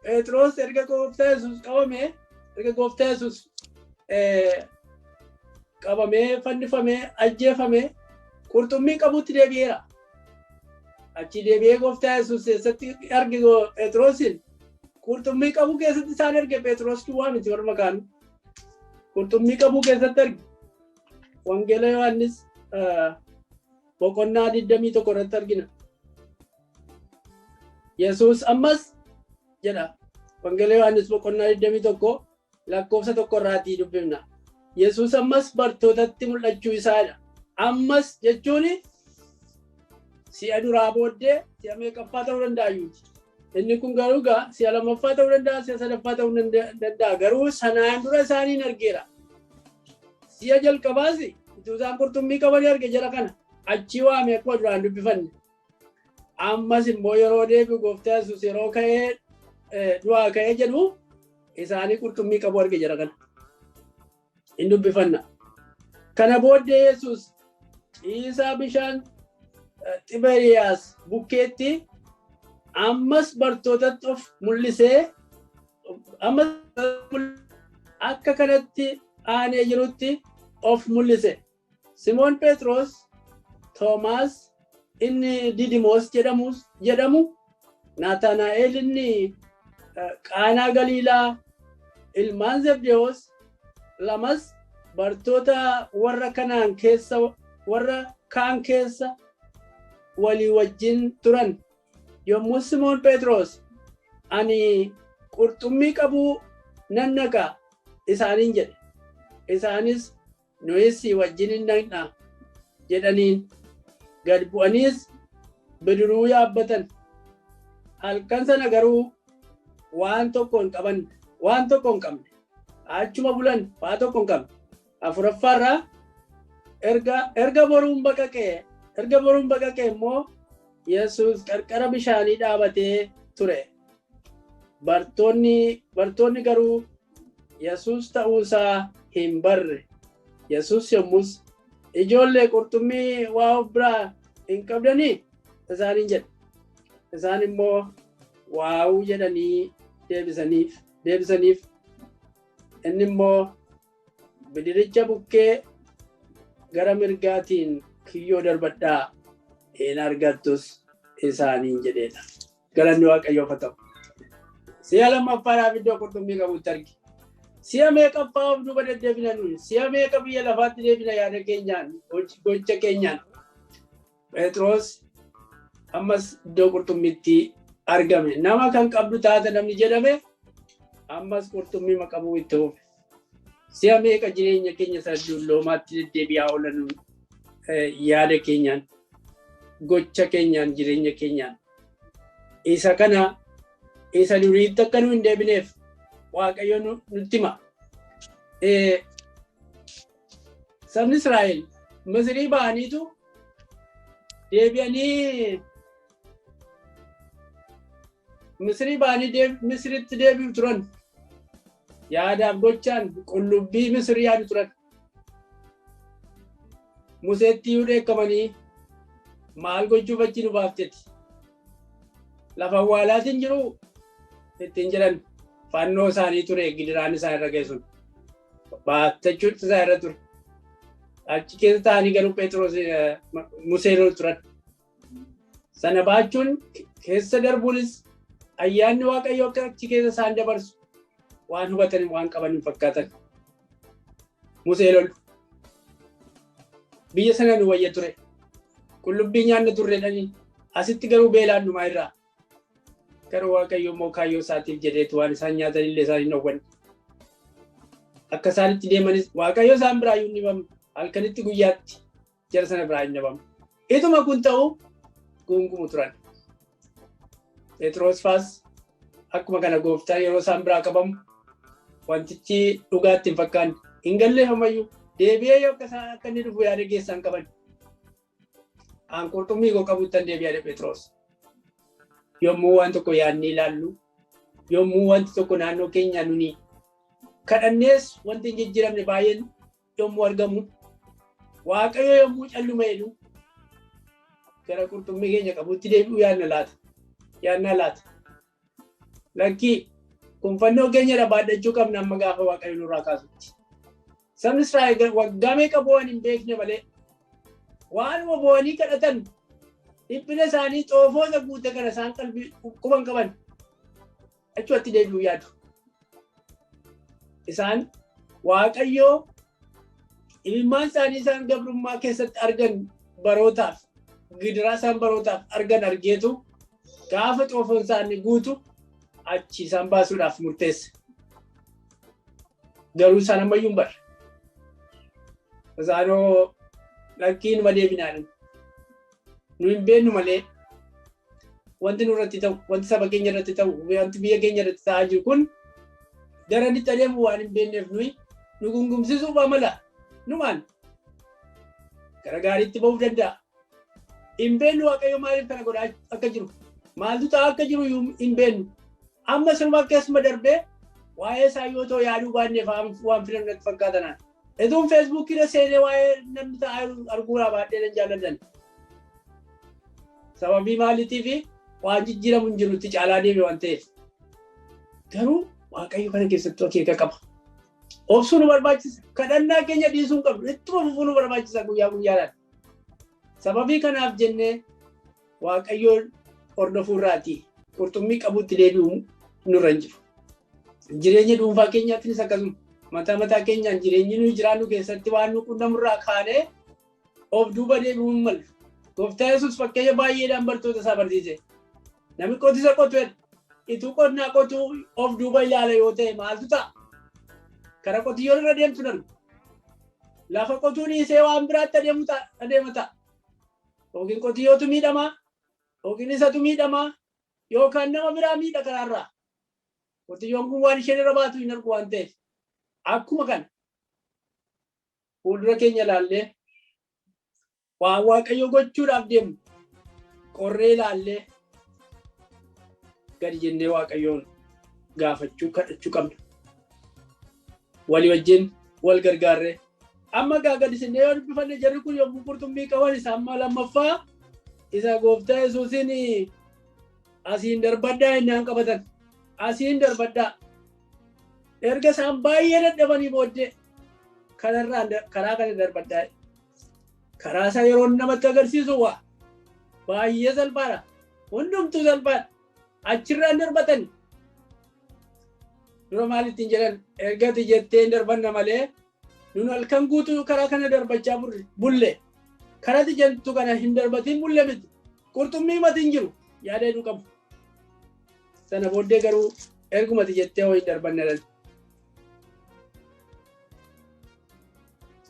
Phexros erga gooftaa Yesuus qabamee erga gooftaa Yesuus qabamee fannifamee ajjeefamee qurxummii qabuutti deebi'eera. Achi deebi'ee gooftaa Yesuus eessatti arge Phexrosin? Qurxummii qabuu keessatti isaan arge. Phexros duwwaa miti, warra kaan qurxummii qabuu keessatti arge. Wangeela Yohaannis boqonnaa 21 irratti argina. Yesuus ammas jedha Wangeela Yohaannis boqonnaa 21 lakkoofsa 1 irraatii dubbifna. Yesuus ammas bartootatti mul'achuu isaadha. Ammas jechuun si'a duraa booddee si'a meeqaffaa ta'uu danda'a iyyuuti. Inni kun garuu gaa si'a lammaffaa ta'uu danda'a, si'a sadaffaa ta'uu danda'a. Garuu sanaan dura isaaniin argeera. Si'a jalqabaas utuu isaan qurxummii qabanii arge jala kana. Achii waame akkuma duraan dubbifanne. Ammas immoo yeroo deebi'u gooftaa Yesuus yeroo ka'ee du'aa ka'ee jedhu isaanii qurxummii qabu arge jira kana. Hin dubbifanna. Kana booddee Yesuus ciisaa bishaan Xiberiyaas bukkeetti ammas bartootatti of mul'isee ammas akka kanatti aanee jirutti of mul'ise. Simoon Phexros, Toomaas inni Didimoos jedhamu, Naatanaa'el inni Qaanaa Galiilaa, ilmaan Zebdewoos lamas bartoota warra kanaan keessa warra kaan keessa walii wajjin turan. Yommuu Simoon Phexros, "Ani qurxummii qabuu nan dhaqa," isaaniin jedhe. Isaanis, "Nuyis si wajjin hin dhaqna," jedhaniin. Gad bu'aniis bidiruu yaabbatan. Halkan sana garuu waan tokko hin qaban, waan tokko hin qabne. Achuma bulan, waa tokko hin qabne. Afuraffaarraa erga boruun baqaqee immoo Yesuus qarqara bishaanii dhaabatee ture. Bartoonni garuu Yesuus ta'uusaa hin barre. Yesuus yommus, "Ijoollee, qurxummii waa of biraa hin qabdanii?" isaaniin jedhe. Isaan immoo, "Waawuu," jedhanii deebisaniif. Inni immoo, "Bidiricha bukkee gara mirgaatiin kiyyoo darbadhaa, hin argattus," isaaniin jedheedha. Galanni Waaqayyoof haa ta'u. Si'a lammaffaadhaaf iddoo qurxummii qabutti arge. Si'a meeqaffaa of duuba deddeebina nuyi? Si'a meeqa biyya lafaatti deebina yaada keenyaan, gocha keenyaan? Phexros ammas iddoo qurxummiitti argame. Nama kan qabdu taate namni jedhame ammas qurxummii qabuu itti fufe. Si'a meeqa jireenya keenya isa dulloomaatti deddeebi'aa oolan yaada keenyaan, gocha keenyaan, jireenya keenyaan? Isa kana isa duriitti akka nu hin deebineef Waaqayyo nutti hima. Sabni Israa'el Misirii ba'aniitu deebi'anii, Misirii ba'anii Misiritti deebi'u turan. Yaadaaf gochaan qullubbii Misirii yaadu turan. Museetti iyyuu dheekkamanii, "Maal gochuuf achi nu baafteti? Lafa awwaalaatiin jiru," ittiin jedhan. Fannoo isaanii ture, gidiraan isaan irra geessun. Baattachuun isaa irra ture. Achi keessa taa'anii garuu Phexros Musee turan. Sana baachuun keessa darbuunis ayyaanni Waaqayyoo akka achi keessa isaan dabarsu waan hubatanii waan qaban hin fakkaatan. Musee lolu. "Biyya sana nu wayya ture. Qullubbii nyaanna turreedhanii asitti garuu beelaan dhumaa irraa." Garuu Waaqayyo immoo kaayyoo isaatiif jedheetu waan isaan nyaatan illee isaan hin dhowwanne. Akka isaanitti deemanis Waaqayyo isaan biraa hin dhibamne. Halkanitti guyyaatti jara sana biraa hin dhabamne. Ituma kun ta'u gungumu turan. Phexros faas akkuma kana gooftaan yeroo isaan biraa qabamu wantichi dhugaatti hin fakkaanne. Hin galleeffamayyuu deebi'ee yoo akka inni dhufu yaada keessaan qaban. "Aan qurxummii koo qabuttan deebi'aa," Phexros. Yommuu waan tokko yaadnee ilaallu, yommuu wanti tokko naannoo keenya nuni kadhannees wanti hin jijjiiramne baay'een yommuu argamu, Waaqayyo yommuu calluma jedhu, gara qurxummii keenya qabutti deebi'uu yaadna laata? Yaadnaa laata? Lakkii, kun fannoo keenyadha, baadhachuu qabna amma gaafa Waaqayyo nurraa kaasutti. Sabni Israa'el waggaa meeqa bo'an hin beekne malee waanuma bo'anii kadhatan dhiphina isaanii xoofoota guute kana isaan qalbii quban qaban achumatti deebi'uu yaadu. Isaan Waaqayyoo ilmaan isaanii isaan gabrummaa keessatti argan barootaaf, gidiraa isaan barootaaf argan argeetu gaafa xoofoon isaanii guutu achi isaan baasuudhaaf murteesse. Garuu isaan ammayyuu hin barre. Isaanoo, "Lakkii, numa deebinaan nu hin beeknu malee wanti nurratti ta'u, wanti saba keenya irratti ta'u, wanti biyya keenya irratti ta'aa jiru kun gara inni adeemu waan hin beekneef nuyi nu gungumsisuuf amala numaan gara gaariitti ba'uu danda'a. Hin beeknu Waaqayyo maaliif kana godhaa akka jiru, maaltu ta'aa akka jiru hin beeknu." Amma sirba keessuma darbee waa'ee isaa yoo ta'u yaaduu baannee waan filan natti fakkaatanaan. Ituun feesbuukii seenee waa'ee namni taa'aa arguuraa baadhee nan jaalladhan. Sababii maaliitiif waan jijjiiramu hin jirutti caalaa deeme waan ta'eef. Garuu Waaqayyo kana keessattuu akeeka qaba. Obsuu nu barbaachisa. Kadhannaa keenya dhiisuu hin qabnu. Ittuma fufuu nu barbaachisa guyyaa guyyaadhaan. Sababii kanaaf jennee Waaqayyoon hordofuurraatii qurxummii qabuutti deebi'uun nurra hin jiru. Jireenya dhuunfaa keenyaattinis akkasuma mataa mataa keenyaan jireenyi nuyi jiraannu keessatti waan nu qunnamurraa kaanee of duuba deebi'uu hin malu. Gooftaa Yesuus fakkeenya baay'eedhaan bartoota isaa barsiise. Namni qotisa qotu ituu qonnaa qotuu of duuba ilaala yoo ta'e maaltu ta'a? Kara qotiyyoon irra deemtu darbu. Lafa qotuu dhiisee waan biraatti adeema ta'a. Yookiin qotiyyootu miidhamaa, yookiin isatu miidhamaa, yookaan nama biraa miidha karaarraa. Qotiyyoon kun waan isheen irra baatu hin argu waan ta'eef. Akkuma kana fuuldura keenya ilaallee waan Waaqayyo gochuudhaaf deemu qorree ilaallee gadi jennee Waaqayyoon gaafachuu kadhachuu qabna. Walii wajjin wal gargaarree amma gaa gadi sinnee yoo dubbifanne jarri kun yommuu qurxummii qaban isa amma lammaffaa isa gooftaa Yesuusiin asiin darbadhaa innaan qabatan. Asiin darbadhaa. Erga isaan baay'ee dadhabanii booddee kanarraan karaa kana darbadhaa. Karaa isaa yeroo namatti agarsiisu waa baay'ee salphaadha. Hundumtuu salphaadha. Achirraan darbatan. Dura maal ittiin jedhan erga ati jettee hin darbanna malee nun halkan guutuu karaa kana darbachaa bulle. Karaa ati jettu kana hin darbatiin bulle miti. Qurxummii mati hin jiru yaada jedhu qabu. Sana booddee garuu erguma ati jettee hoo hin darbanne jedhan.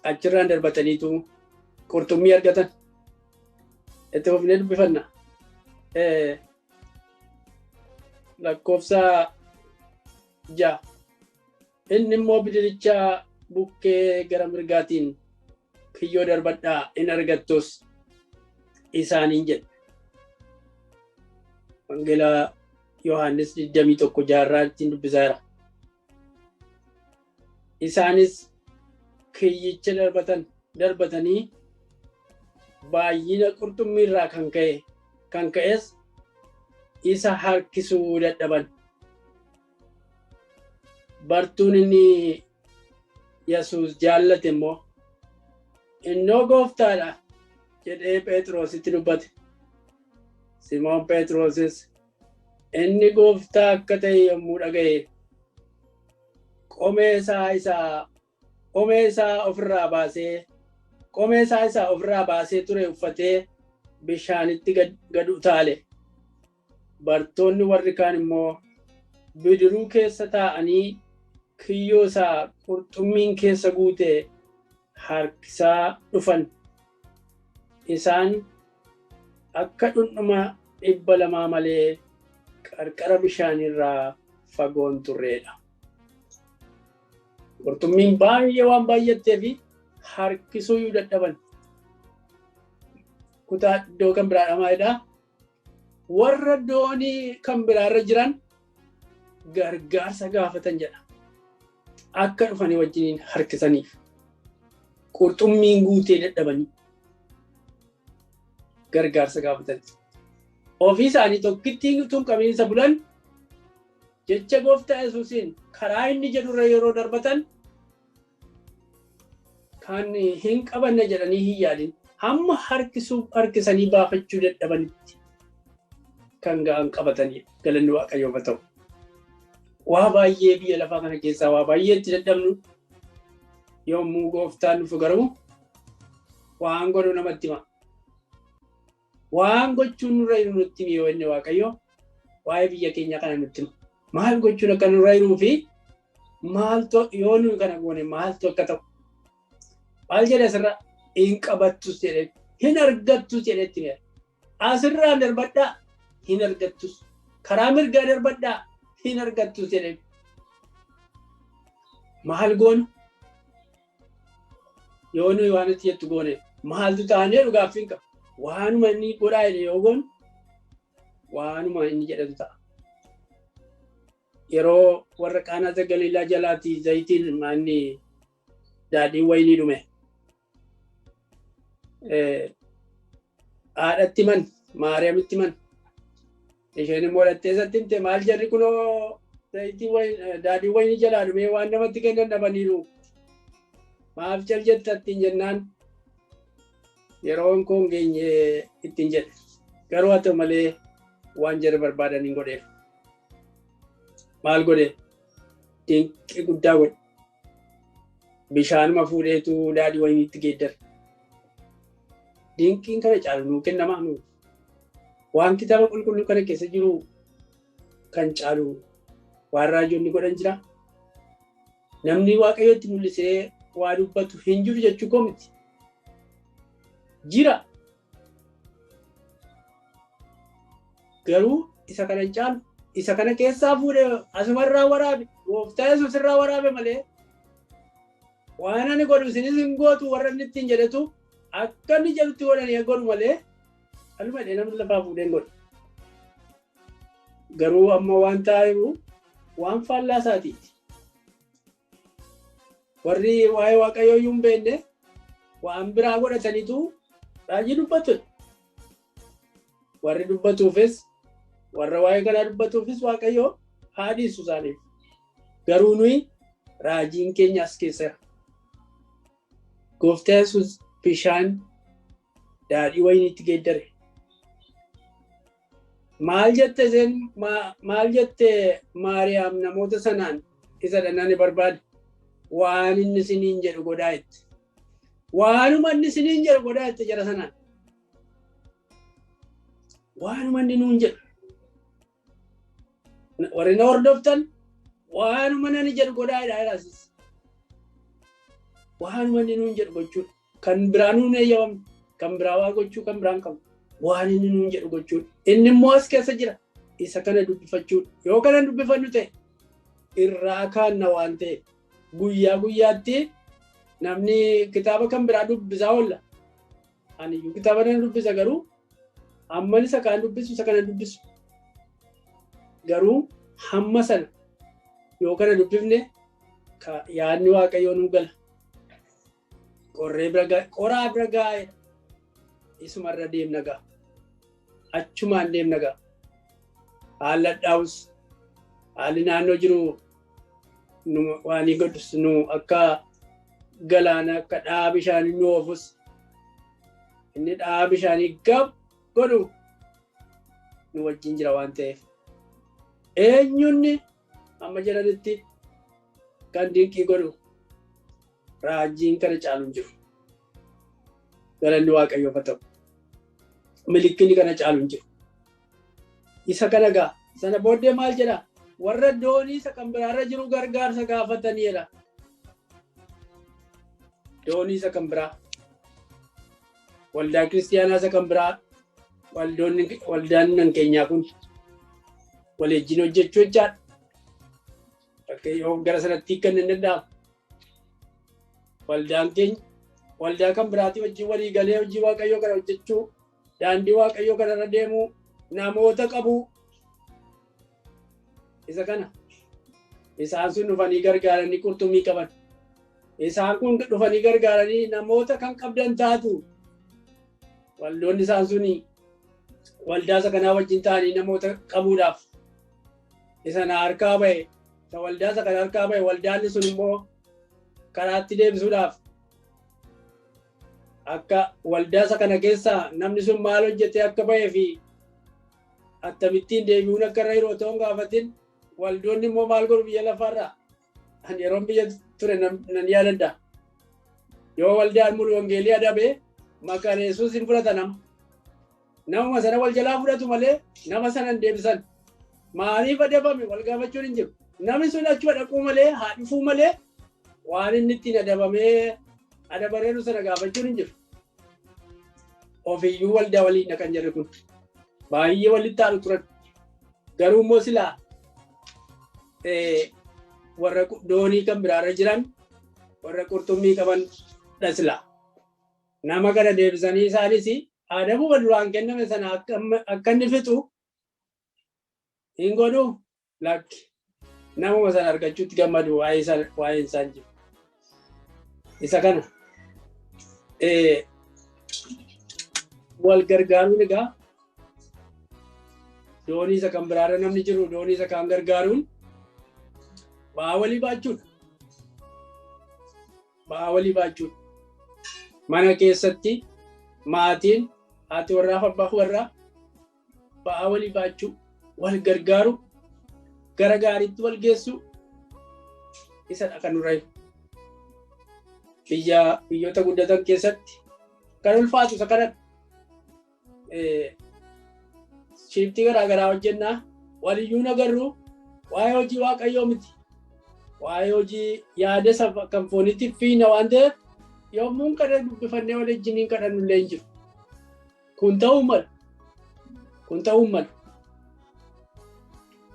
Achirraan darbataniitu qurxummii argatan. Itti fufnee dubbifanna. Lakkoofsa 6. Inni immoo bidiricha bukkee gara mirgaatiin kiyyoo darbadhaa in argattus isaaniin jedhe. Wangeela Yohaannis 21 jaarraa ittiin dubbisaa jira. Isaanis kiyyicha darbatanii baay'ina qurxummii irraa kan ka'e kan ka'es isa harkisuu dadhaban. Bartuun inni Yesuus jaallate immoo innoo gooftaadha jedhee Phexrositti dubbate. Simoon Phexrosis inni gooftaa akka ta'e yommuu dhaga'e qomee isaa ofirraa baasee qomee isaa isa ofirraa baasee ture uffatee bishaanitti gad utaale. Bartoonni warri kaan immoo bidiruu keessa taa'anii kiyyoo isaa qurxummiin keessa guute harkisaa dhufan. Isaan akka dhundhuma 200 malee qarqara bishaanirraa fagoon turreedha. Qurxummiin baay'ee waan baay'attee fi harkisuu dadhaban. Kutaa iddoo kan biraadha maalidha? Warra doonii kan biraarra jiran gargaarsa gaafatan jedha. Akka dhufanii wajjiniin harkisaniif. Qurxummiin guutee dadhabanii gargaarsa gaafatan. Ofii isaanii tokkittiin utuu hin qabiinsa bulan jecha gooftaa Yesuusiin karaa inni jedhurra yeroo darbatan kan hin qabanne jedhanii hin yaadin hamma harkisanii baafachuu dadhabanitti kan ga'an qabatanii galanni Waaqayyoof haa ta'u. Waa baay'ee biyya lafaa kana keessaa waa baay'eetti dadhabnu yommuu gooftaan dhufu garuu waan godhu namatti hima. Waan gochuun nurra jiru nutti himi yoo inni Waaqayyo waa'ee biyya keenya kana nutti hima. Maal gochuun akka nurra jiruu fi maaltu yoo nuyi kana goone maaltu akka ta'u. Maal jedhe asirra hin qabattus jedhee hin argattus jedhee itti hima. Asirraan darbadhaa hin argattus. Karaa mirgaa darbadhaa hin argattus jedhee. Maal goonu? Yoo nuyi waan itti jettu goone maaltu ta'anii dhugaaf hin qabu. Waanuma inni godhaa jedhe yoo goonu waanuma inni jedhatu ta'a. Yeroo warra Qaanaa Galiilaa jalaatii zayitiin manni daadhiin wayinii dhume. Haadhatti man, Maariyaamitti man. Isheen immoo dhattee isatti himte, maal jarri kunoo zayitii daadhiin wayinii jalaa dhumee waan namatti kennan dhabaniiru. Maaf cal jetta ittiin jennaan, yeroon koo hin geenye ittiin jedhe. Garuu haa ta'u malee waan jarri barbaadan hin godheef. Maal godhe? Dinqii guddaa godhe. Bishaanuma fuudheetu daadhii wayiniitti geeddare. Dinqiin kana caalu nuu kennamaa nuu. Waan kitaaba qulqulluu kana keessa jiru kan caalu waan raajonni godhan jira. Namni Waaqayyotti mul'isee waa dubbatu hin jiru jechuu koo miti. Jira. Garuu isa kana hin caalu. Isa kana keessaa fuudhee asumarraa waraabe, gooftaa Yesuus irraa waraabe malee, waan ani godhu isinis hin gootu warra inni ittiin jedhetu akka inni jedhutti godhanii godhu malee, aluma jedhee namni lafaa fuudhee hin godhu. Garuu amma waan ta'aa jiru waan faallaa isaatiiti. Warri waa'ee Waaqayyoo iyyuu hin beekne waan biraa godhataniitu raajii dubbatu. Warri dubbatuufis, warra waa'ee kanaa dubbatuufis Waaqayyoo haa dhiisu isaaniif. Garuu nuyi raajiin keenya as keessa jira. Gooftaa Yesuus bishaan daadhii wayiniitti geeddare. Maal jette isheen, maal jette Maariyaam namoota sanaan? Isa dhannaan barbaade, waan inni isiniin jedhu godhaa jette. Waanuma inni isiniin jedhu godhaa jette jara sanaan. Waanuma inni nuun jedhu. Warri na hordoftan waanuma nani jedhu godhaa jedha jedhaasis. Waanuma inni nuun jedhu gochuudha. Kan biraa nuun eeyyamamne, kan biraa waa gochuu kan biraan qabnu. Waan inni nuun jedhu gochuudha. Inni immoo as keessa jira. Isa kana dubbifachuudha. Yoo kana dubbifannu ta'e irraa kaanna waan ta'eef, guyyaa guyyaatti namni kitaaba kan biraa dubbisaa oolla. Ani iyyuu kitaaba nan dubbisa, garuu hamman isa kaan dubbisu isa kana dubbisu. Garuu hamma sana yoo kana dubbifne yaadni Waaqayyoo nuu gala. Qorree bira ga'a, qoraa bira gaa'edha. Isumarra deemna ga'a. Achumaan deemna ga'a. Haalli hadhaa'us, haalli naannoo jiru nu waan godhus, nu akka galaana akka dha'a bishaanii nu oofus, inni dha'a bishaanii gab godhu nu wajjin jira waan ta'eef. Eenyunni amma jedhanitti kan dinqii godhu raajiin kana caalu hin jiru. Galanni Waaqayyoof haa ta'u. Milikkini kana caalu hin jiru. Isa kana gaa sana booddee maal jedha? Warra doonii isa kan biraarra jiru gargaarsa gaafataniidha. Doonii isa kan biraa. Waldaa kiristiyaanaa isa kan biraa, waldoonni, waldaan nan keenyaa kun waliin hojjechuu jechaadha. Fakkeenyaaf gara sanatti hiikkan hin danda'amu. Waldaan keenya waldaa kan biraatii wajjin walii galee hojii Waaqayyoo kana hojjechuu, daandii Waaqayyoo kanarra deemuu, namoota qabu. Isa kana isaan sun dhufanii gargaaranii qurxummii qaban. Isaan kun dhufanii gargaaranii namoota kan qabdan taatu. Waldoonni isaan suni waldaa isa kanaa wajjin ta'anii namoota qabuudhaaf isa na harkaa ba'e, isa waldaa isa kana harkaa ba'e, waldaan sun immoo karaatti deebisuudhaaf, akka waldaa isa kana keessaa namni sun maal hojjetee akka ba'ee fi akkamittiin deebi'uun akka irra yeroo ta'uun gaafatin, waldoonni immoo maal godhu biyya lafaarraa? Ani yeroon biyya ture nan yaadadha. Yoo waldaan mulu wangeelii adabe maqaan Yesuus hin fudhata nama. Namuma sana wal jalaa fudhatu malee nama sana hin deebisan. Maaliif adabame wal gaafachuun hin jiru. Namni sun achuma dhaquu malee, haa dhufuu malee, waan inni ittiin adabamee adabareeru sana gaafachuun hin jiru. Ofiyyuu waldaa waliin dhaqan jarri kun. Baay'ee walitti aanu turan. Garuu immoo silaa warra doonii kan biraarra jiran, warra qurxummii qaban dha silaa. Nama kana deebisanii isaanis adabuma duraan kenname sana akka inni fixu hin godhu lakki. Namuma sana argachuutti gammadu waa'ee isaan jiru. Isa kana wal gargaaruun egaa doonii isa kan biraarra namni jiru doonii isa kaan gargaaruun ba'aa walii baachuudha. Ba'aa walii baachuudha. Mana keessatti maatiin haati warraa fi abbaa warraa ba'aa walii baachuu, wal gargaaru, gara gaariitti wal geessu isadha kan nurra jiru. Biyyoota guddatan keessatti kan ulfaatu isa kanadha. Shiiftii garaa garaa hojjennaa waliyyuu nagarru waa'ee hojii Waaqayyoo miti. Waa'ee hojii yaada isa kan foonitti fiina waan ta'eef yommuu kana dubbifannee wal wajjiniin kadhannu illee hin jiru. Kun ta'uu malu. Kun ta'uu malu.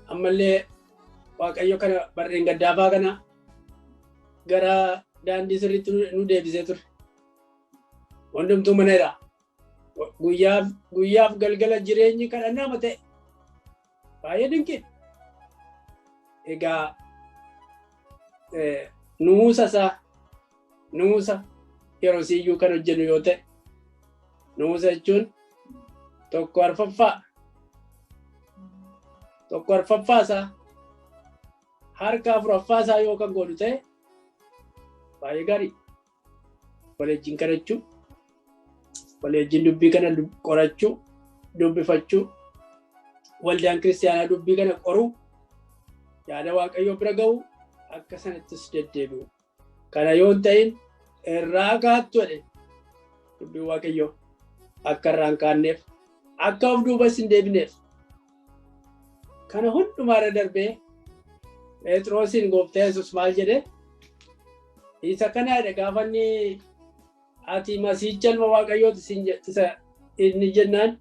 Ammallee Waaqayyo kana barreen gaddaafaa kana gara daandii sirriitti nu deebisee ture. Hundumtuu mana jira. Guyyaaf galgala jireenyi kadhannaa ta'e. Baay'ee dinqiidha. Egaa nuusa isaa nuusa yeroo siyyuu kan hojjennu yoo ta'e, nuusa jechuun 1/4 isaa, harka afuraffaa isaa yoo kan godhu ta'e baay'ee gaarii. Wal wajjin kadhachuu, wal wajjin dubbii kana qorachuu, dubbifachuu, waldaan kiristaanaa dubbii kana qoruu, yaada Waaqayyoo bira ga'uu, akka sanattis deddeebi'u. Kana yoo hin ta'in irraa kaattu jedhe dubbiin Waaqayyoo. Akka irraa hin kaanneef, akka of duubas hin deebineef. Kana hundumaarra darbee Phexrosiin Gooftaa Yesuus maal jedhe? Isa kana jedhe gaafa inni ati Masiicha ilma Waaqayyooti siin isa inni jennaan,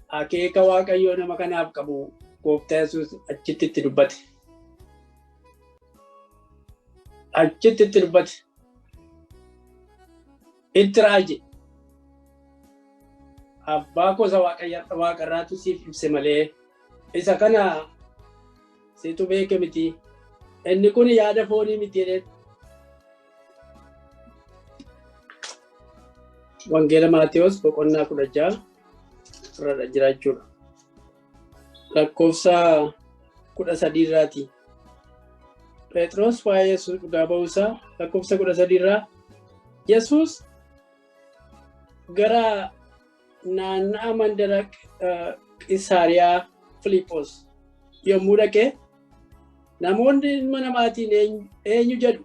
akeeka Waaqayyoo nama kanaaf qabu Gooftaa Yesuus achitti itti dubbate. Achitti itti dubbate. Itti raaje. Abbaa gosa waaqarraatu siif ibse malee isa kana situ beeke miti. Inni kun yaada foonii miti jedheen. Wangeela Maatewos boqonnaa 16 irra jira jechuudha. Lakkoofsa 13 irraati. Phexros waa'ee Yesuus dhugaa ba'uusaa lakkoofsa 13 irraa. Yesuus gara naanna'a mandara Qisaariyaa Filiphos yommuu dhaqe, "Namoonni ilma namaatiin eenyu jedhu?"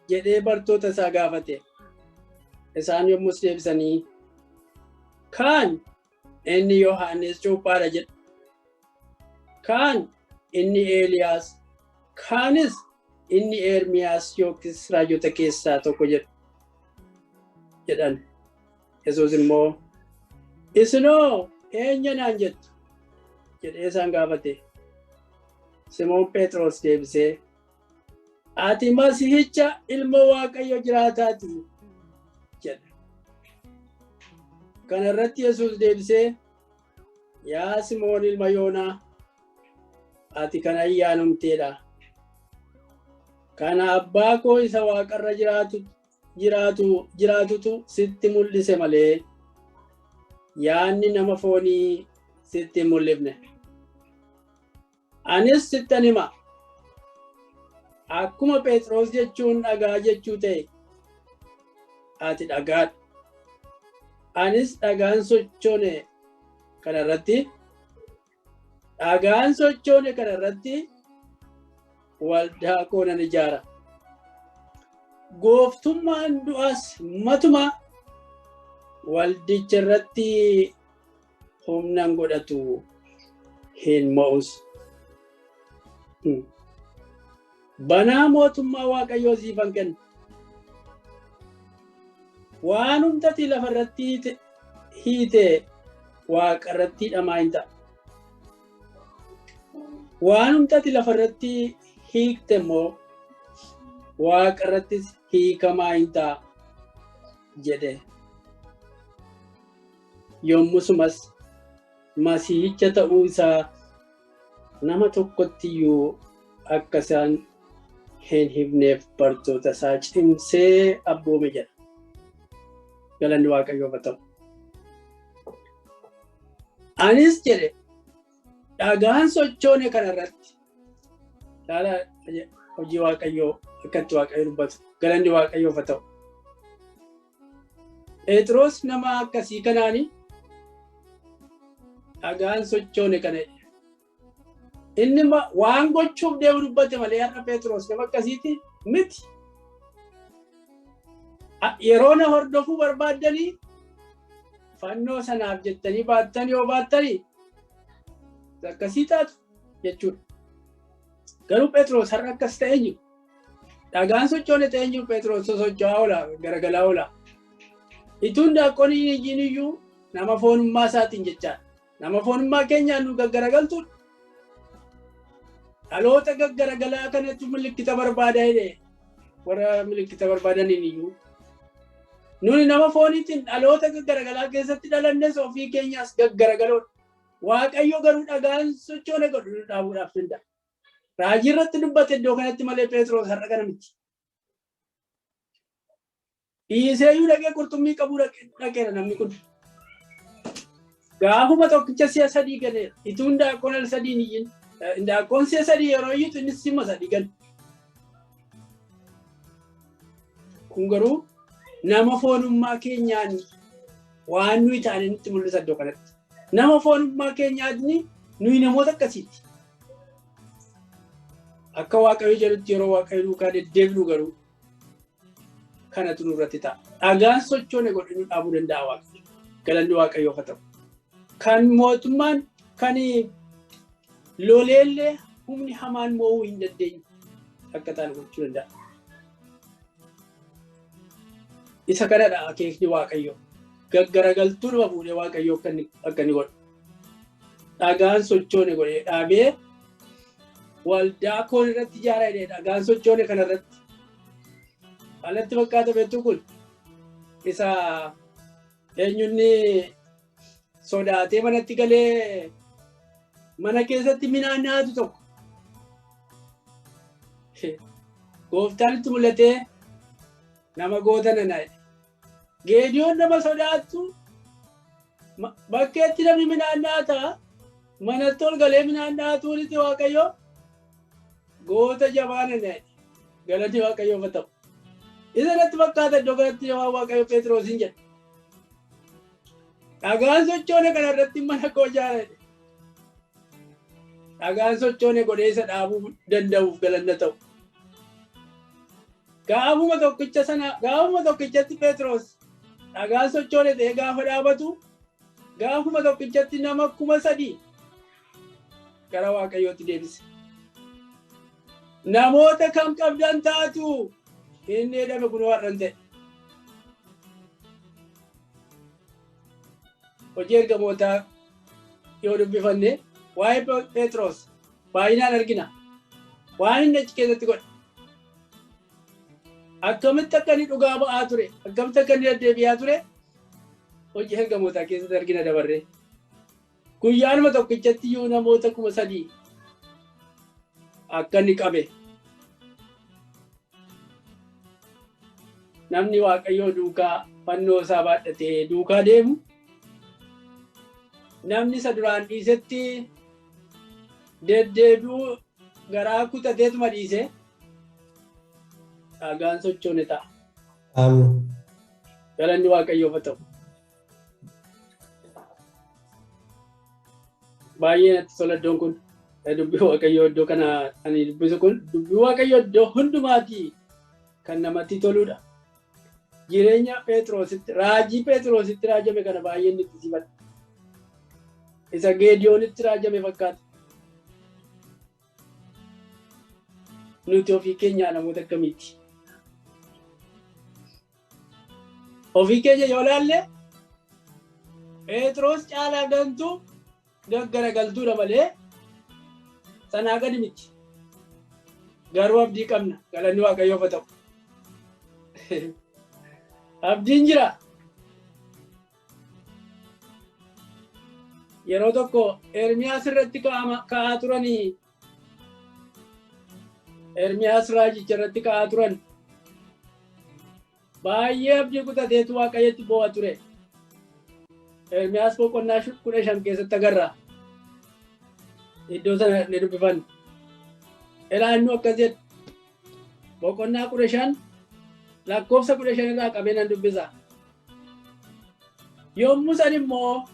jedhee bartoota isaa gaafate. Isaan yommus deebisanii, "Kaan inni Yohaannis cuuphaadha jedhu. Kaan inni Eeliyaas, kaanis inni Ermiyaas yookiis raajota keessaa tokko jedhu" jedhan. Yesuus immoo, "Isinoo eenyu naan jettu?" jedhee isaan gaafate. Simoon Phexros deebisee, "Ati Masihicha ilma Waaqayyo jiraataati" jedhe. Kana irratti Yesuus deebisee, "Yaa Simoon ilma Yoonaa, ati kan ayyaanumteedha. Kana abbaa koo isa waaqarra jiraatutu sitti mul'ise malee yaanni nama foonii sitti hin mul'ifne. Anis sittan hima. Akkuma Phexros jechuun dhagaa jechuu ta'e, ati dhagaadha. Anis dhagaan sochoone kana irratti waldaa koo nan ijaara. Gooftummaan du'as matuma waldicha irratti humnan godhatu, hin mo'us. Banaa mootummaa Waaqayyoo siifan kenna. Waan hundati lafa irratti hiite waaqa irratti hidhamaa hin ta'a. Waan hundati lafa irratti hiikte immoo waaqa irrattis hiikamaa hin ta'a" jedhe. Yommusumas Masiihicha ta'uu isaa Nama tokkotti iyyuu akka isaan hin himneef bartoota isaa cimsee abboome jedha. Galanni Waaqayyoof haa ta'u. Anis jedhe dhagaan sochoone kanarratti ilaala hojii Waaqayyoo akkatti Waaqayyo dubbatu. Galanni Waaqayyoof haa ta'u. Phexros nama akkasii kanaani dhagaan sochoone kana inni waan gochuuf deemu dubbate malee har'a Phexros nama akkasiiti miti. Yeroo na hordofuu barbaaddanii fannoo sanaaf jettanii baattan yoo baattanii akkasii taatu jechuudha. Garuu Phexros har'a akkas ta'ee jiru. Dhagaan sochoone ta'ee jiru Phexros sosocho'aa oola garagalaa oola. Ituun daaqoon hin ijjiin iyyuu nama foonummaa isaatiin jechaadha. Nama foonummaa keenyaan nu gaggaragaltuudha. Dhaloota gaggaragalaa kanatti milikkita barbaada jedhee warra milikkita barbaadaniin iyyuu. Nuni nama fooniitiin dhaloota gaggaragalaa keessatti dhalannes ofii keenyaas gaggaragaloodha. Waaqayyo garuu dhagaan sochoone godhu nu dhaabuudhaaf danda'a. Raajii irratti dubbate iddoo kanatti malee Phexros har'a kana miti. Dhiiseeyyuu dhaqee qurxummii qabuu dhaqeera namni kun. Gaafuma tokkicha si'a sadii galeera. Ituun daaqoon al sadiin iyyin. Daaqoon si'a sadii yeroo iyyitu innis sima sadii gale. Kun garuu nama foonummaa keenyaan waan nuyi ta'anii nutti mul'isa iddoo kanatti. Nama foonummaa keenyaatni nuyi namoota akkasiiti. Akka Waaqayyo jedhutti yeroo Waaqayyo duukaa deddeebinu garuu kanatu nurratti ta'a. Dhagaan sochoone godhe nu dhaabuu danda'a Waaqayyo. Galanni Waaqayyoof haa ta'u. Kan mootummaan kan loleellee humni hamaan mo'uu hin dandeenye akka ta'an gochuu danda'a. Isa kanadha akeekni Waaqayyoo. Gaggaragaltuudhuma fuudhee Waaqayyoo akka inni godhu. Dhagaan sochoone godhee dhaabee waldaa koon irratti ijaara jedhee dhagaan sochoone kana irratti. Alatti fakkaata beektuu kun isa eenyunni sodaatee manatti galee mana keessatti midhaan nyaatu tokko. Gooftaan itti mul'atee nama goota nana jedhe. Geediyoon nama sodaattu bakkeetti namni midhaan nyaata manatti ol galee midhaan nyaatuunitti Waaqayyo goota jabaa nana jedhe. Galanni Waaqayyoof haa ta'u. Isa natti fakkaata iddoo kanatti waan Waaqayyo Phexrosiin jedhe. Dhagaan sochoone kana irratti mana koo ijaara jedhe. Dhagaan sochoone godhee isa dhaabuu danda'uuf galanna ta'u. Gaafuma tokkicha sana gaafuma tokkichatti Phexros dhagaan sochoone ta'ee gaafa dhaabatu gaafuma tokkichatti nama 3000 gara Waaqayyootti deebise. Namoota kam qabdan taatu inni jedhame kun har'an ta'e. Hojii ergamootaa yoo dubbifanne waa'ee Phexros baay'inaan argina. Waan inni achi keessatti godhe. Akkamitti akka inni dhugaa ba'aa ture, akkamitti akka inni deddeebi'aa ture hojii ergamootaa keessatti argina dabarree. Guyyaanuma tokkichatti iyyuu namoota 3000 akka inni qabe. Namni Waaqayyoo duukaa fannoo isaa baadhatee duukaa deemu namni isa duraan dhiisetti deddeebi'uu garaa kutateetuma dhiise dhagaan sochoone ta'a. Amiin. Galanni Waaqayyoof haa ta'u. Baay'ee natti tola iddoon kun. Dubbii Waaqayyoo iddoo kana ani dubbisu kun dubbii Waaqayyoo iddoo hundumaatii kan namatti toludha. Jireenya Phexrositti raajii Phexrositti raajame kana baay'ee inni itti sifadha. Isa Geediyoonitti raajame fakkaata. Nuti ofii keenyaa namoota akkamiiti? Ofii keenya yoo laalle Phexros caalaa gantuu gaggaragaltuudha malee sanaa gadi miti. Garuu abdii qabna. Galanni Waaqayyoof haa ta'u. Abdiin jira. Yeroo tokko Ermiyaas irratti ka'aa turanii, Ermiyaas raajicha irratti ka'aa turan. Baay'ee abdii kutateetu Waaqayyotti boo'a ture. Ermiyaas boqonnaa 15 keessatti agarra. Iddoo sana ni dubbifanna. Ilaa inni akkas jedha. Boqonnaa 15 lakkoofsa 15 irraa qabee nan dubbisa. Yommuu san immoo,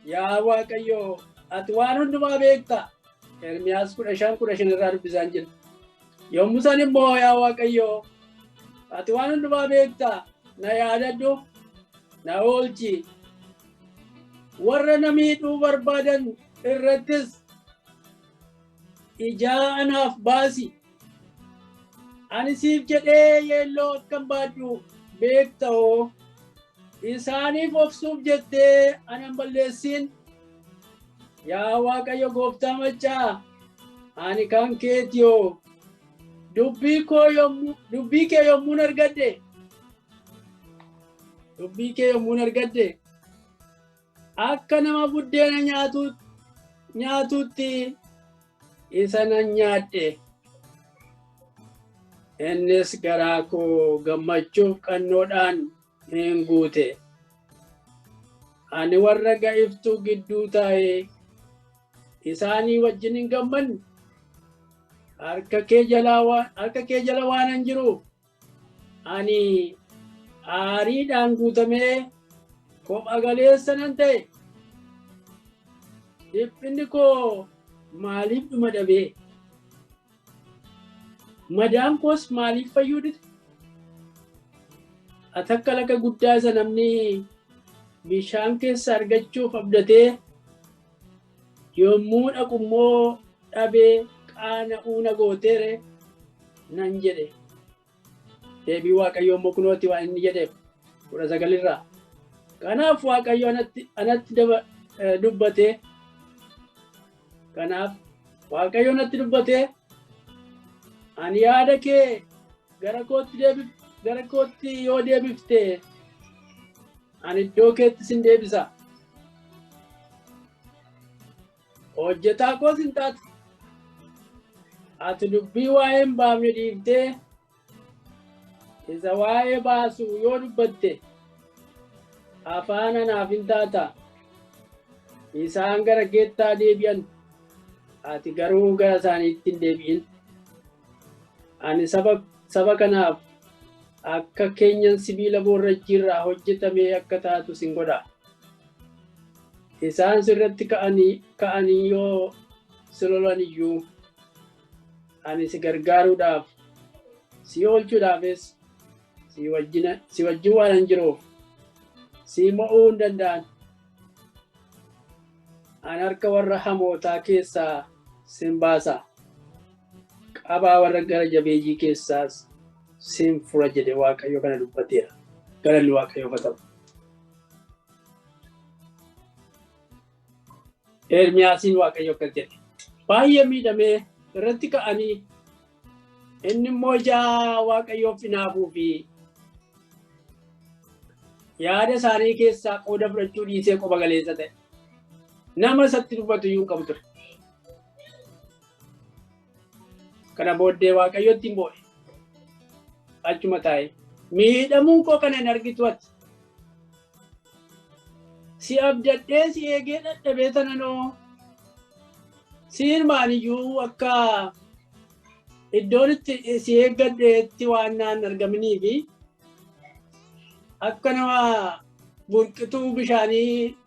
"Yaa Waaqayyo, ati waan hundumaa beekta." Ermiyaas 15:15 irraa dubbisaan jira. Yommuu san immoo, "Yaa Waaqayyo, ati waan hundumaa beekta, na yaadadhu, na oolchi. Warra na miidhuu barbaadan irrattis ijaa anaaf baasi. Ani siif jedhee yeelloo akkan baadhu beekta'oo, isaaniif obsuuf jettee anan balleessin. Yaa Waaqayyo gooftaa maccaa, ani kan keetiyoo. Dubbii kee yommuun argadhe, dubbii kee yommuun argadhe, akka nama buddeena nyaatuutti isa nan nyaadhe. Innis garaa koo gammachuuf qannoodhaan hin guute. Ani warra ga'iftuu gidduu taa'ee isaanii wajjin hin gammanne. Harka kee jala waan hin jiruuf, ani aariidhaan guutamee kopha galeessa nan ta'e. Dhiphinni koo maaliif dhuma dhabee? Madaan koos maaliif fayyuu dide? Ati akka laga guddaa isa namni bishaan keessa argachuuf abdatee yommuu dhaqu immoo dhabee qaana'uu na gooteere" nan jedhe. Deebii Waaqayyoo immoo kunooti waan inni jedheef 19rraa. Kanaaf Waaqayyo anatti dubbatee, kanaaf Waaqayyo anatti dubbatee, "Ani yaada kee gara kootti yoo deebifte, ani iddoo keetti sin deebisa. Hojjetaa koos hin taatu. Ati dubbii waa'ee hin baafne dhiiftee isa waa'ee baasu yoo dubbatte, afaan anaaf hin taata. Isaan gara keettaa deebi'an, ati garuu gara isaaniitti hin deebi'in. Ani saba kanaaf akka keenyan sibiila boorrajjiirraa hojjetamee akka taatu sin godha. Isaan sirratti ka'anii yoo si lolan iyyuu, ani si gargaaruudhaaf, si oolchuudhaafis si wajjin waan hin jiruuf, si mo'uu hin danda'an. Ani harka warra hamootaa keessaa sin baasa. Qabaa warra gara jabeeyyii keessaas sin fura" jedhe. Waaqayyo kana dubbateera. Galanni Waaqayyoof haa ta'u. Ermiyaasiin Waaqayyo akkas jedhe. Baay'ee miidhamee, irratti ka'anii, inni immoo ijaa Waaqayyoof hinaafuu fi yaada isaanii keessaa qooda fudhachuu dhiisee qofa galeessa ta'e. Nama isatti dubbatu iyyuu hin qabu ture. Kana booddee Waaqayyotti hin boo'e. Achuma taa'e. "Miidhamuun koo kana hin argitu ati. Si abdadhee si eegee dadhabee tananoo, siin maaliyyuu akka iddoon itti si eeggadheetti waan naan argaminii fi akka nama burqituu bishaanii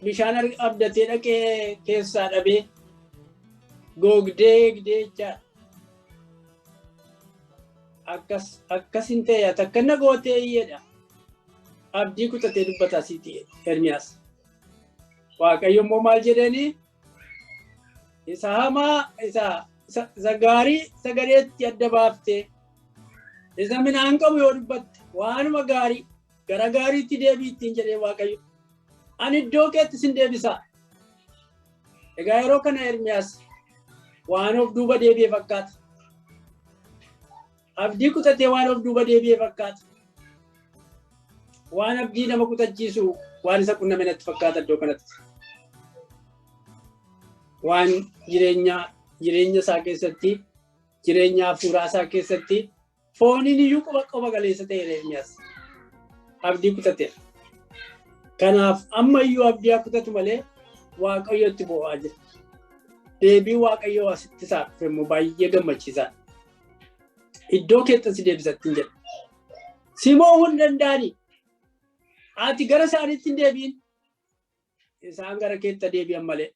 bishaan abdatee dhaqee keessaa dhabee googdee eegdee jechaadha. Akkas akkas hin ta'e, ati akka na gootee" jedha. Abdii kutatee dubbata asitti Ermiyaas. Waaqayyo immoo maal jedheeni? Isa hamaa, isa gaarii sagaleetti adda baaftee isa midhaan qabu yoo dubbatte, waanuma gaarii gara gaariitti deebii ittiin jedhee Waaqayyo. Ani iddoo keetti sin deebisa. Egaa yeroo kana Ermiyaas waan of duuba deebi'e fakkaata. Abdii kutatee waan of duuba deebi'e fakkaata. Waan abdii nama kutachiisu waan isa qunname natti fakkaata iddoo kanatti. Waan jireenya jireenya isaa keessatti, jireenya hafuuraa isaa keessatti fooniin iyyuu quba quba galeessa ta'e Ermiyaas abdii kutateera. Kanaaf amma iyyuu abdii haa kutatu malee Waaqayyo itti boo'aa jira. Deebii Waaqayyoo asitti isaa dhufe immoo baay'ee gammachiisaadha. Iddoo keettan si deebisattiin jedha. Si mo'uu hin danda'ani. Ati gara isaaniitti hin deebi'in. Isaan gara keetta deebi'an malee.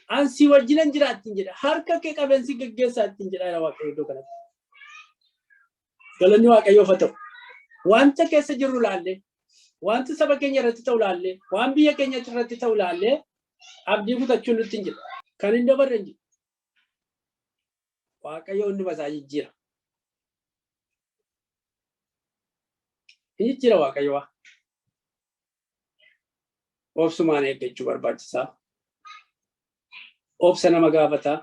An si wajjinan jira ittiin jedha. Harka kee qabeen si geggeessaa ittiin jedha Waaqayyo iddoo kanatti. Galanni Waaqayyoof haa ta'u. Wanta keessa jirru laallee, wanta saba keenya irratti ta'u laallee, waan biyya keenya irratti ta'u laallee abdii kutachuun nutti hin jiru. Kan hin dabarre hin jiru. Waaqayyo hunduma isaa jijjiira. Hin jijjiira Waaqayyo waa. Obsumaan eeggachuu barbaachisaa. Obsa nama gaafata.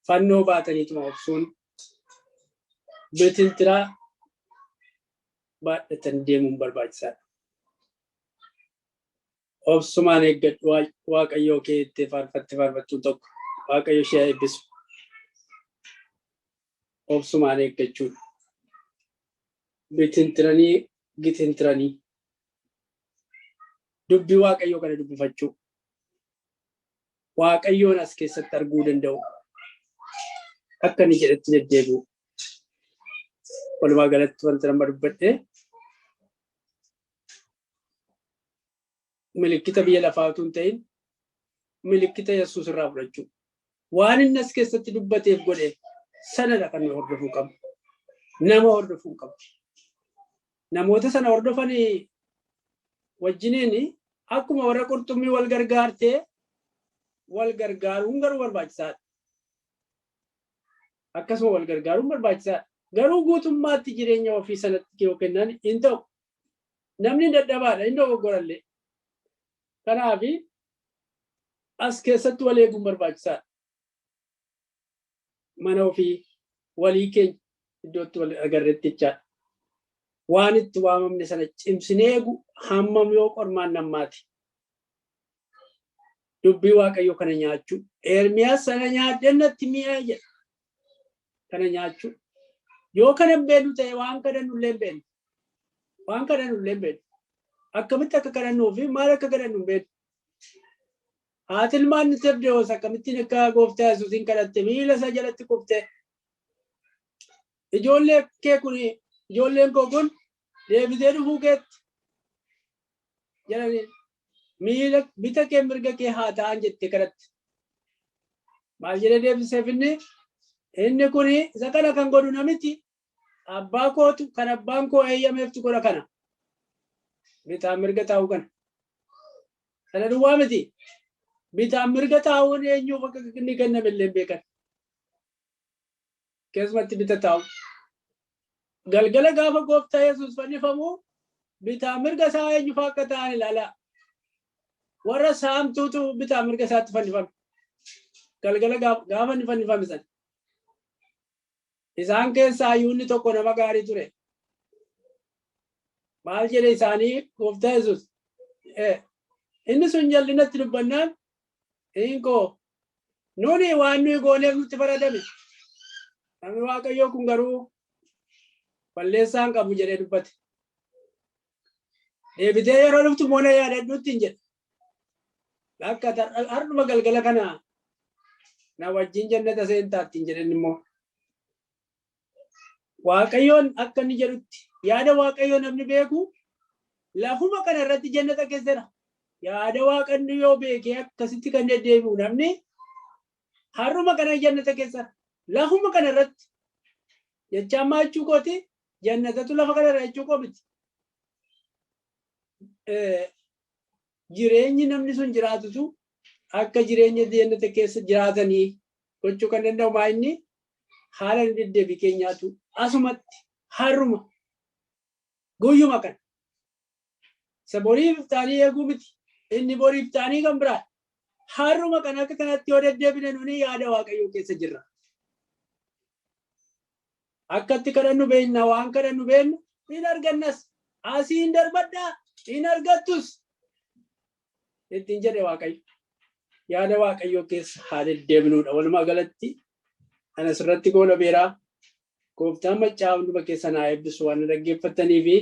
Fannoo baataniituma obsuun bitintiraa baadhatan deemuun barbaachisaadha. Obsumaan eeggadhu Waaqayyoo kee itti faarfatte faarfattuun tokko. Waaqayyo ishee haa eebbisu. Obsumaan eeggachuun. Bitintiranii gitintiranii. Dubbii Waaqayyoo kana dubbifachuu. Waaqayyoon as keessatti arguu danda'u. Akka inni jedhetti deddeebi'u. Walumaa galatti wanti nama dubbadhe milikkita biyya lafaa utuu hin ta'in milikkita Yesuus irraa fudhachuu. Waan inni as keessatti dubbateef godhe sanadha kan nu hordofuu qabnu. Nama hordofuu hin qabnu. Namoota sana hordofan wajjiniin akkuma warra qurxummii wal gargaartee wal gargaaruun garuu barbaachisaadha. Akkasuma wal gargaaruun barbaachisaadha. Garuu guutummaatti jireenya ofii sanatti yoo kennan hin ta'u. Namni dadhabaadha, hin dogoggorallee. Kanaaf as keessatti wal eeguun barbaachisaadha. Mana ofii walii keenya iddootti wal agarretti jechaadha. Waan itti waamamne sana cimsinee eegu hammam yoo qormaan nammaati. Dubbii Waaqayyoo kana nyaachuu. Ermiyaas sana nyaadheen natti mi'aa jedha. Kana nyaachuu. Yoo kana hin beeknu ta'e waan kadhannu illee hin beeknu. Waan kadhannu illee hin beeknu. Akkamitti akka kadhannuu fi maal akka kadhannu hin beeknu. Haati ilmaan Zebdewoos akkamittiin akka gooftaa Yesuusiin kadhatte miila isaa jalatti kufte. Ijoollee kee kun ijoolleen koo kun deebitee dhufuu keetti jedhanii miila bita kee mirga kee haa ta'an jettee kadhatte. Maal jedhee deebiseef inni? Inni kun isa kana kan godhu namichi abbaa kootu kan abbaan koo eeyyameeftu godha kana. Bitaan mirga taa'u kana. Sana duwwaa miti. Bitaan mirga taa'uun eenyuuf akka inni kenname illee hin beekan. Keessumatti bita taa'u. Galgala gaafa gooftaa Yesuus fannifamu bitaa mirga isaa eenyufaa akka ta'an ilaalaa. Warra saamtuutu bitaa mirga isaatti fannifame. Galgala gaafa inni fannifame sana. Isaan keessaa iyyuu inni tokko nama gaarii ture. Maal jedhe isaanii gooftaa Yesuus? Inni sun jal'inatti dubbannaan hinkoo nuni waan nuyi gooneef nutti faradame. Namni Waaqayyoo kun garuu balleessaa hin qabu jedhee dubbate. Deebitee yeroo dhuftu immoo na yaadadhutti hin jedhe. Akka har'uma galgala kana na wajjin jannata seentaa ittiin jedhan immoo. Waaqayyoon akka inni jedhutti yaada Waaqayyoo namni beeku lafuma kana irratti jannata keessadha. Yaada Waaqayyo yoo beekee akkasitti kan deddeebi'u namni har'uma kana jannata keessadha. Lafuma kana irratti jecha ammaa jechuu kooti jannatatu lafa kana irra jechuu koo miti. Jireenyi namni sun jiraatutu akka jireenya jannata keessa jiraatanii gochuu kan danda'u maa inni haala nu deddeebii keenyaatu asumatti har'uma guyyuma kana. Isa boriif iftaanii eeguu miti. Inni boriif iftaanii kan biraa. Har'uma kana akka kanatti yoo deddeebine nuni yaada Waaqayyoo keessa jirra. Akkatti kadhannu beekna, waan kadhannu beeknu hin argannas. Asiin darbadhaa hin argattus ittiin jedhe Waaqayyo. Yaada Waaqayyoo keessa haa deddeebinuudha. Walumaa galatti ana asirratti goolabeeraa. Gooftaan maccaa hunduma keessan haa eebbisu waan dhaggeeffattanii fi